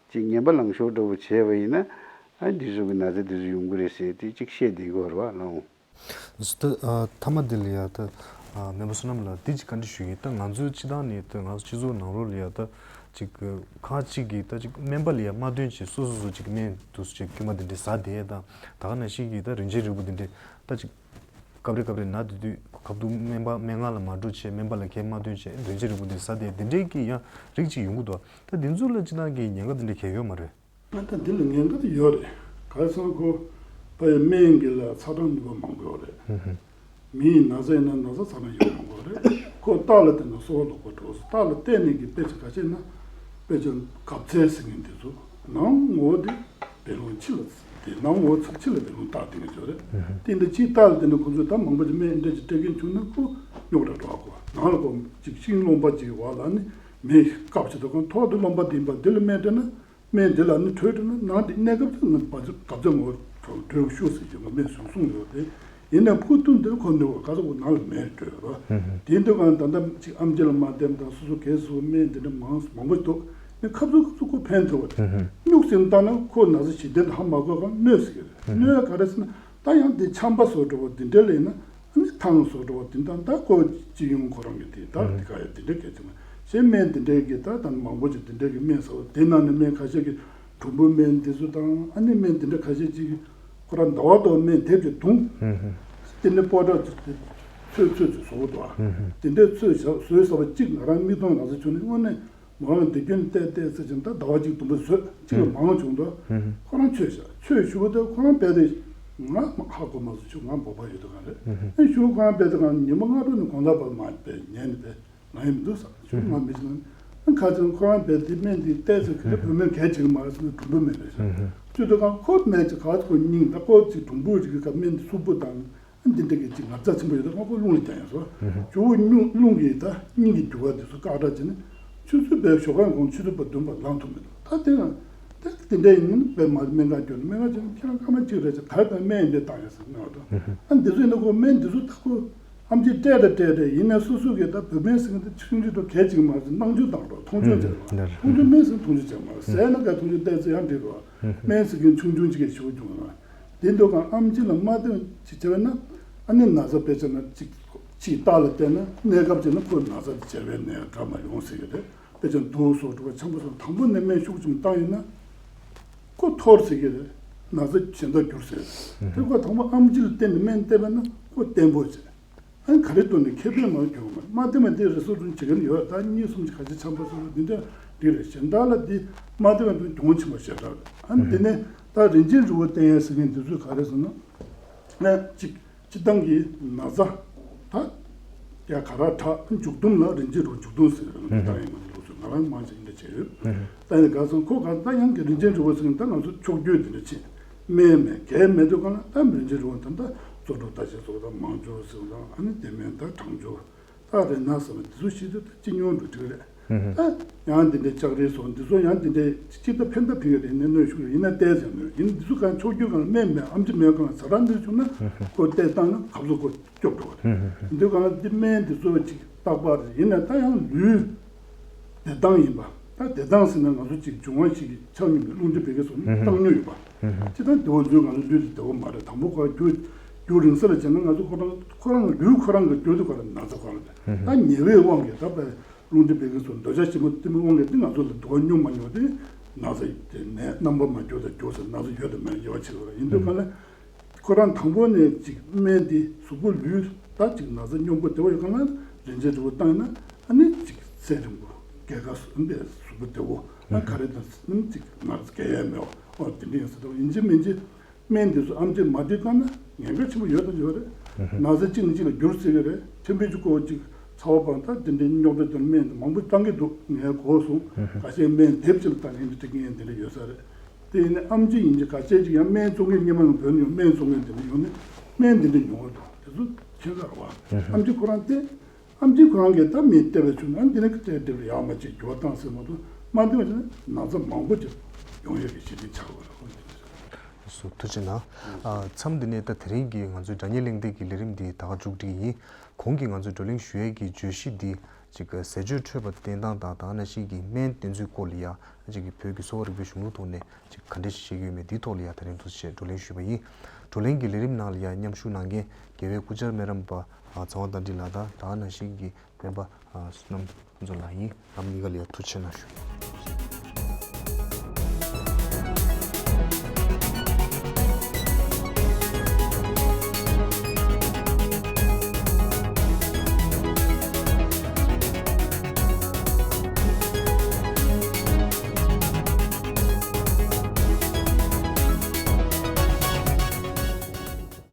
ཅིག་ངན་པ་ལངས་ཤོར་འདྲ་པོ་བྱས་པ་ཡིན་ན། ཨ་འདི་ཚོ་གི་ན་ཚ་འདི་ཚོ་ཡོང་གི་རེད་ཟེར་དེ་གཅིག་བཤད་བསྡད་ཀྱི་ཡོད་རེད་པ་ལགས། ད་ཨ་མཐའ་མ་དེ་ལ་ཡ་ད་ཨ་སྨན་པ་བསོད་ནམས་ལགས་འདི་གཅིག་བཀའ་འདྲི་ཞུ་གི་ཡིན། ད་ང་ཚོའི་སྤྱིར་བཏང་ནས་ད་ང་ཚོ་སྤྱི་ཚོགས་ནང་ལོགས་ལ་ཡ་ད་ཅིག་ཁ་ཅིག་གིས་ད་ཅིག་སྨན་པ་ལ་ཡ་མ་སྟོན་བྱས་སོ་སོ་སོ་ཅིག་སྨན་དུ་ཅིག་དཀྱུས་མ་དེ་འདྲས་ཟ་བསྡད་དང་། ད་ག་ནང་བཞིན་གྱི་ད་རིན་ཆེན་རིལ་བུ་དེ་འདྲས་ད་ཅིག་སྐབས་རེ་སྐབས་རེ་ན་དེ་དུས་ཁ་ཐུག་སྨན་པ་སྨན་ཁང་ལ་མ་འགྲོ་བྱས། སྨན་པ་ལ་གས་མ་སྟོན་བྱས་རིན་ཆེན་རིལ་བུ་དེ་ཟ་བསྡད་དེ་འདྲས་ཀྱི་ཡང་རིགས་ཅིག་ཡོང་གི་འདུག་ད་དེ་ཚོ་ལ་སྤྱིར་བཏང་གི་ཉེན་ཁ་དེ་འདྲས་གང་ཡང་ཡོད་མ་རེད། ང་ད་འདི་ལ་ཉེན་ཁ་ཡོད་རེད། ག་རེ་ཟེར་ན་ཁོ་ཕ་ཡི་སྨན་གྱི་ལ་ཚ་གྲང་ནུས་པ་མང་པོ་ཡོད་རེད། མི་ཡི་ན་ཚ་ཡིན་ན་ན་ཚ་ཚ་གྲང་ཡོད་མང་པོ་རེད། ཁོ་རྟགས་ལ་བལྟས་ན་གསོ་བ་ལོག་པ་འགྲོ། རྟགས་ལ་བལྟས་ནས་ཀྱི་དཔེ་ཆ་ག་ཤེད་ན། དཔེ་ཆ་གབ་ཚད་ཟེར་མཁན་དེ་ཚོ་ནང་ངོ་བོ་དེ་བད་རླུང་ཕྱི་ལ་དེ་ནང་ངོ་བོ་ཚབས་ཕྱི་ལ་བད་རླུང་བཏགས་བསྡད་མཁན་ཚོ་རེད། དེ་འདྲ་ཅིག་རྟགས་ལ་བལྟས་ན་ཁོ་ཚོས་ད་མང་པོ་ཅིག་སྨན་འདྲ་ཅིག་སྤྲད་མཁན་བྱུང་ན་ཁོ་རྙོག་དྲ་འགྲོ་བ་གོ། ནང་ལ་ཁོ་ཅིག་ཤིང་སློང་པ་ཅིག་བ་ལ་ནི་མེ་བཀབ་བྱེད་དུས་གང་ཐོག་ཏུ་སློང་པ་འདི་ཡིན་པ་འདི་ལ་སྨན་སྤྲད་ན། སྨན་འདི་ལ་ནི་དྲོད་སྤྲད་ན་ནང་དེ་གནས་སྐབས་སུ་ང་བ་ཚོ་གབ་ཚད་ངོ་དྲོད་ཤུགས་ཟེར་གྱི་ང་སྨན་བཟུང་གསུངས་ཡོད་དེ། ཡིན་ནའི་ཁོ་ཐུན་དེ་ཁོ་ནུས་པ་ག་ཚོད་ཁོ་ནང་ལ་མེད་འགྲོ་ར། དེ་འདྲ་གང་ད་ལྟ་ཅིག་ཨེམ་ཆི་ལ་མ་བསྟེན་དང་སོ་སོ་གས་སུ་སྨན་དེ་འདྲ་མང་མང་པོ་འདུག་ནི་ཁབ་ཚུ་ཁབ་ཚུ་ཁོ་ཕན་ཐོགས་པ་རེད། སྨྱུག་སེམས་བཏང་ན་ཁོ་ན་ཚ་ཞི་བདེ་འདྲ་ཧ་མ་གོ་གང་གནོད་ཟེར་གི་རེད། གནོད་ག་རེ་ཟེར་ན་ད་ཡང་དེ་ཆམ་པ་བཟོ་འགྲོ་བ་དེ་འདྲ་ལས་ན། ཨ་ནི་ཐང་བཟོ་འགྲོ་བ་དེ་དང་ད་ཁོ་སྤྱི་ཡོངས་ཁོ་རང་གི་དེ་ད་དེ་ག་ཡ་དེ་འདྲ་གལ་ཆེ་མ་གཞན་སྨན་དེ་འདྲའི་གི་ད་ད་མང་པོ་ཅིག་དེ་འདྲའི་གི་སྨན་ཟ་བ་དེ་ནང་ནས་སྨན་ཁ་ཤས་ཀྱི་གྲུམ་བུ་སྨན་དེ་ཚོ་དང་། ཨ་ནི་སྨན་དེ་འདྲ་ཁ་ཤས་ཅིག་ཁོ་རང་ཟླ་བ་དང་སྨན་དེབ་ཀྱི་བརྡུངས། དེ་ནས་པོ་ཏྲ་ཚོས་ཚོས་ཚོས་བཟོ་གི་འདུག་དེ་འདྲའི་ཚོས་བཟོས་ཟ་བ་གཅིག་ང་རང་མིག་མཐོང་ན་ཚ་བྱུང་ནས་དངོས་གནས། མོ་རང་དེ་རྒྱུན་བལྟས་བལྟས་ཚེ་ཅིང་ད་ཟླ་བ་གཅིག་དུམ་བུ་བཟོས་གཅིག་ལ་མང་བྱུང་དོ། ཁོ་རང་ཆོས་བྱ་ཆོས་ཞུ་བ་དེ་ཁོ་རང་བལྟས་ཏེ་ང་མ་ཧ་གོ་མ་སོང་། ཆུ་ང་འབོ་པ་ཡོད་དོ་ག་རེད། ཨེ་ཞུ་ཁོ་རང་བལྟས་དེ་གང་ཉི་མ་སྔ་དྲོ་ནས་དགོང་དག་བར་མ་བལྟས་ཉལ་ནས་བལྟས་ང་ཡིན་མི་འདུག་ས་ཞུ་ང་མི་ཤེས་ན། ཁ་ཅིག་ཁོ་རང་བལྟས་དེ་སྨན་དེ་བལྟས་ཚེ་ག་རེ་བུད་མེད་གལ་ཆེ་གི་མ་རེད་ཟེར་ན་གྲུམ་བུ་སྨན་རེད་ཤག་ཆུ་དེ་གང་ཁོ་སྨན་ཅིག་ག་ཁོ་སྙིང་ད་ཁོ་ཅིག་གྲུམ་བུ་ཅིག་གི་ཁ་སྨན་དེ་སུབ་པོ་དང་། འདི་འདྲ་གི་ཅིག་ངར་ཚ་ཆེན་པོ་ཡོད་ད་ང་ཁོ་རླུང་ལ་རྒྱག་ཡོང་སོ། ཇོ་བོ་སྙུང་རླུང་གིས་ད་སྙིང་གི་རྒྱུ་བ་འདི་ཚོ་བཀག་དྲག་བྱས་ནས་ཆུ་ཚོད་བས་ཞོགས་ཀས་གོང་ཆུ་ཚོད་པ་བདུན་པ་ལངས་ཐུབ་མི་འདུག་ད་དེ་ཡང་ད་དེ་འདྲ་ཡིན་ན་བས་མ་སྨན་ཁང་སྐྱོར་ནས་སྨན་ཁང་ཅིག་ཁྱེད་རང་སྐར་མ་གཅིག་རེ་ཅིག་ད་ད་སྨན་འདི་བཏང་ཡོད་ཟེར་སྨན་བ་དང་ཨ་འདི་ཚོ་ཡིན་ན་ཁོ་སྨན་འདི་ཚོ་ད་ཁོ་ཨམ་ཆི་སྤྲད་ད་སྤྲད་ད་ཡིན་ན་སོ་སོ་གིས་ད་བོད་སྨན་ཟེར་མཁན་དེ་ཆུང་ཆུང་དང་གལ་ཆེ་གི་མ་རེད། སྣང་ཆུང་བཏང་རོགས་མཐོང་ཆུང་བྱེད་རོགས་མཐོང་ཆུང་སྨན་ཟེར་མཐོང་ཆུང་བྱེད་མ་རེད། ཟས་ན་ག་མཐོང་ཆུང་བལྟས་ཚེ་ཡང་འགྲིག་རོགས་སྨན་ཟེར་མཁན་ཆུང་ཆུང་ཅིག་གིས་ཞུ་བ་བྱུང་རོགས། དེ་འདུག་གམ་ཨམ་ཆི་ལ་མ་བསྟེན་ཅིག་བྱས་པས་ན། ཨ་ནི་ན་ཚ་དཔེ་ཆ་ན་ཅིག་ཅིག་རྟགས་ལ་བལྟས་ན་གནས་སྐབས་ཅིག་ན་ཁོའི་ན་ཚ་དེ་བྱས་པའི་ནད་འདྲ་མ་ཡོང་སྲིད་ཀྱི་རེད། དཔེ་ཆ་ན་དུག་སོགས་འགྲོ་བ་ཆམ་པ་སོགས་དང་པོ་ནས་སྨན་ཤུགས་ཆེན་པོ་བཏང་ཡིན་ན། ཁོ་འཐོར་སྲིད་ཀྱི་རེད། ན་ཚ་གཞན་དག་འགྱུར་སྲིད་རེད། དེ་ཁོ་དང་པོ་ཨམ་ཆི་ལ་བརྟེན་ནས་སྨན་བསྟེན་པས་ན་ཁོ་བརྟན་པོ་བྱས། ཨ་ནི་ག་རེ་བཏོན་ནས་ཁེ་ཕན་མང་གྱོང་མ་མ་བསྟེན་པ་དེ་རེ་སོ་བསྐྲུན་བྱེད་མཁན་ཡོད། ད་གཉིས་གསུམ་གྱི་ཁ་ཆེ་ཆམ་པ་སོགས་འདི་འདྲ་འདི་རེད། གཞན་དག་ལ་འདི་མ་བསྟེན་པ་དེ་གྱོང་ཆེན་པོ་ཞེ་དྲག་རེད། ཨ་ནི་དེ་ནས་ད་རིན་ཆེན་རིལ་བུ་བསྟེན་ཡས་ཟེར་མཁན་འདི་ཚོས་ག་རེ་ཟེར་ན། ཨ་གཅིག་སྤྱི་བཏང་གི་ན་ཚ་ད་ཡ་ག་ར་དྲག་མཇུག་སྡོམ་ལ་རིན་ཆེན་རིལ་བུ་མཇུག་སྡོམ་ཟེར་རེད། ད་ཡིན་ན་འདི་ཚོ་ང་རང་མང་ཆེ་འདི་འདྲ་བྱས་ཡོད། ད་ཡིན་ག་སོང་ཁོ་ག་ད་ཡང་གི་རིན་ཆེན་རིལ་བུ་ཟེར་མཁན་ད་ང་ཚོ་ཕྱོགས་བསྐྱོད་འདི་འདྲ་བྱེད། སྨན་མེད་གལ་མེད་དུས་གང་ལ་ད་མི་འཇིགས་རུང་ད་ལྟ་ གཙོ་སྒྲུབ་ད་ཅི་ཟེར་བ་དང་མང་སྦྱོར་ཟེར་བ་དང་ཨ་ནི་དེ་མིན་ད་གྲངས་སྦྱོར་ད་རེ་ན་ཟེར་བ་འདི་ཚོ་ཤེས་དུས་ད་ཅི་ཉུང་འགྲོ་འགྲིག་རེད། ད་ཡང་འདི་འདྲའི་ལྕགས་རིའི་སོགས་འདི་ཚོ་ཡང་འདི་འདྲའི་སྤྱི་ད་ཕན་ད་ཕན་གྱི་རེད་ནས་གནོད་ཤུགས་རེད་ཡིན་ན་ལྟས་ཟེར་ནས་ཡིན་འདི་ཚོ་གང་ཆོག་རྒྱུ་གང་སྨན་མེད་ཨམ་ཆི་མེད་གང་ཟ་ར་འདི་བྱུང་ན་ཁོ་ལྟས་བཏང་ན་གབ་ཚོ་ཁོ་སྐྱོབ་འགྲོ་བ་རེད། འདི་གང་འདི་སྨན་འདི་ཚོ་ཅིག་རྟག་པར་ཡིན་ན་ད་ཡང་ལུས་བདེ་ཐང་ཡིན་པ། ད་བདེ་ཐང་ཟེར་ན་ང་ཚོ་ཅིག་འབྱུང་བ་ཞིག་གི་ཆགས་སྙོམས་པའི་རླུང་མཁྲིས་བད་ཀན་སོགས་ནི་བཏང་སྙོམས་ཡོད་པ། ཅི་ལྟར་བདེ་བོ་ལུས་ང་ཚོ་ལུས་དེ་བདེ་བོ་མ་རེད་དང་པོ་ཁོ་རྒྱུ་རྒྱུ་རིང་ས་ལ་བྱས་ན་ང་ཚོ་ཁོ་རང་ཁོ་རང་ལུས་ཁོ་རང་གི་རྒྱུ་དེ་ཁོ་རང་ན་ཚ་ཁོ་རང་རེད། ད་ཉེ་བའི་དབང་གིས་ད་བས་རླུང་མཁྲིས་བད་ཀན་སོགས་འདོད་ཆགས་ཆེན་པོ་གཏི་མུག་དབང་གིས་དེ་ང་ཚོ་ལ་བདེ་བ་སྙོམས་མ་མྱོང་དེ་ན་ཚ་དེ་ནས་རྣམ་པ་མ་འགྱུར་དང་འགྱུར་ཟེར་ན་ཚ་ཡོད་དང་མེད་དབྱེ་བ་ཕྱེ་དགོས་རེད་ཡིན་དུས་གང་ལ། ཁོ་རང་དང་པོ་ནས་ཅིག་སྨན་དེ་གཟུགས་པོ་ལུས་ད་ཅིག་ན་ཚ་སྙོམས་པོ་བདེ་བོ་ཡོད་གང་ན་རིན་ཆེན་དྲིལ་བུ་བཏང་ཡིན་ན་ཨ་ནི་ཅིག་ཚེ་རིང་པོ་རྒས་ཁ་སོན་པའི་གཟུགས་པོ་བདེ་བོ་ཨ་ག་རེ་དང་ཨ་ནི་ཅིག་ང་ཚོ་རྒས་ཡས་མེད་པ་ཨོ་དེ་འདྲ་ཡིན་ཟེར་དུས་ཡིན་གཅིག་མིན་གཅིག་སྨན་དེ་ཚོ་ཨམ་ཆི་མ་དུས་བཏང་ན་ཉེན་ཁ་ཆེན་པོ་ཡོད་དང་ཡོད་རེད། ན་ཚ་གཅིག་ནས་གཅིག་ལ་འགྱུར་སྲིད་ཀྱི་རེད་ཐེམ་པའི་ཅིག་ཀོ་ཅིག་ཚ་བ་བང་ད་དེ་འདྲའི་རྙོག་དྲ་དོན་སྨན་དེ་མང་པོ་བཏང་གི་འདུག་ངས་གོ་སོང་ཁ་ཤས་སྨན་དེབ་ཅིག་ལ་བཏང་ཡིན་དེ་འདྲ་གི་ཡིན་དེ་འདྲ་ཡོད་ས་རེད། དེ་ནི་ཨམ་ཆི་ཡིན་གྱི་ག་ཚད་ཅིག་ཡང་སྨན་བཙོང་མཁན་སྔོན་མ་ལ་བོད་ནས་ཡོང་སྨན་བཙོང་མཁན་དེ་འདྲ་ཡོང་ནས་སྨན་དེ་འདྲ་ཉོ་གི་འདུག་དེ་ཚོ་ཁྱད་མཚར་བ། ཨམ་ཆི་ཁོ་རང་དེ་ཨམ་ཆི་ཁོ་རང་གིས་ད་མི་བལྟས་པའི་ཆུ་ནང་འདི་ནས་བལྟས་བལྟས་པའི་ཡག་མ་ཅིག་འགྱུར་བ་བཏང་ཟེར་མ་གཏོགས་མ་འདི་བ་ཅིག་ན་ཚ་མང་པོ་ཅིག་ཡོང་ཡོད་པའི་ཞི་བདེ་ཆགས་དགོས་རེད། སོ་ཐུགས་རྗེ་གནང་། མཚམས་འདི་ནས་ད་དེ་རིང་གི་ང་ཚོའི་དྲ་བརྙན་གླེང་སྟེགས་ཀྱི་ལས་རིམ་འདི་ད་ག་མཇུག་སྒྲིལ་ཡིན། གོང་གི་ང་ཚོས་བགྲོ་གླེང་ཞུ་ཡས་ཀྱི་བརྗོད་གཞི་འདི་ཅིག་ཟས་སྤྱོད་འཕྲོད་པ་བསྟེན་སྟངས་དང་ད་ག་ནང་བཞིན་གྱི་སྨན་བསྟེན་ཚུལ་སྐོར་ལ་ཡ་ཅིག་གི་བོད་ཀྱི་གསོ་བ་རིག་པའི་གཞུང་ལུགས་ཐོག་ནས་ཅིག་ག་འདྲ་ཞིག་བྱེད་ཀྱི་ཡོད་མེད་འདིའི་ཐོག་ལ་ཡ་ད་རིང་ཐུགས་རྗེ་ཆེ་བགྲོ་གླེང་ཞུས་པ་ཡིན། བགྲོ་གླེང་གི་ལས་རིམ་ནང་ལ་ཡ་མཉམ་ཞུགས་གནང་མཁན་རྒྱལ་བའི་སྐུ་བཅར་སྨན་རམས་པ་ཚེ་དབང་དར་འཕྲིན་ལགས་དང་ད་ག་ནང་བཞིན་གྱི་སྨན་པ་བསོད་ནམས་ཕུན་ཚོགས་ལགས་ཡིན། རྣམ་གཉིས་ཀ་ལ་ཡ་ཐུགས་རྗེ་ཆེ་གནང་ཞུ།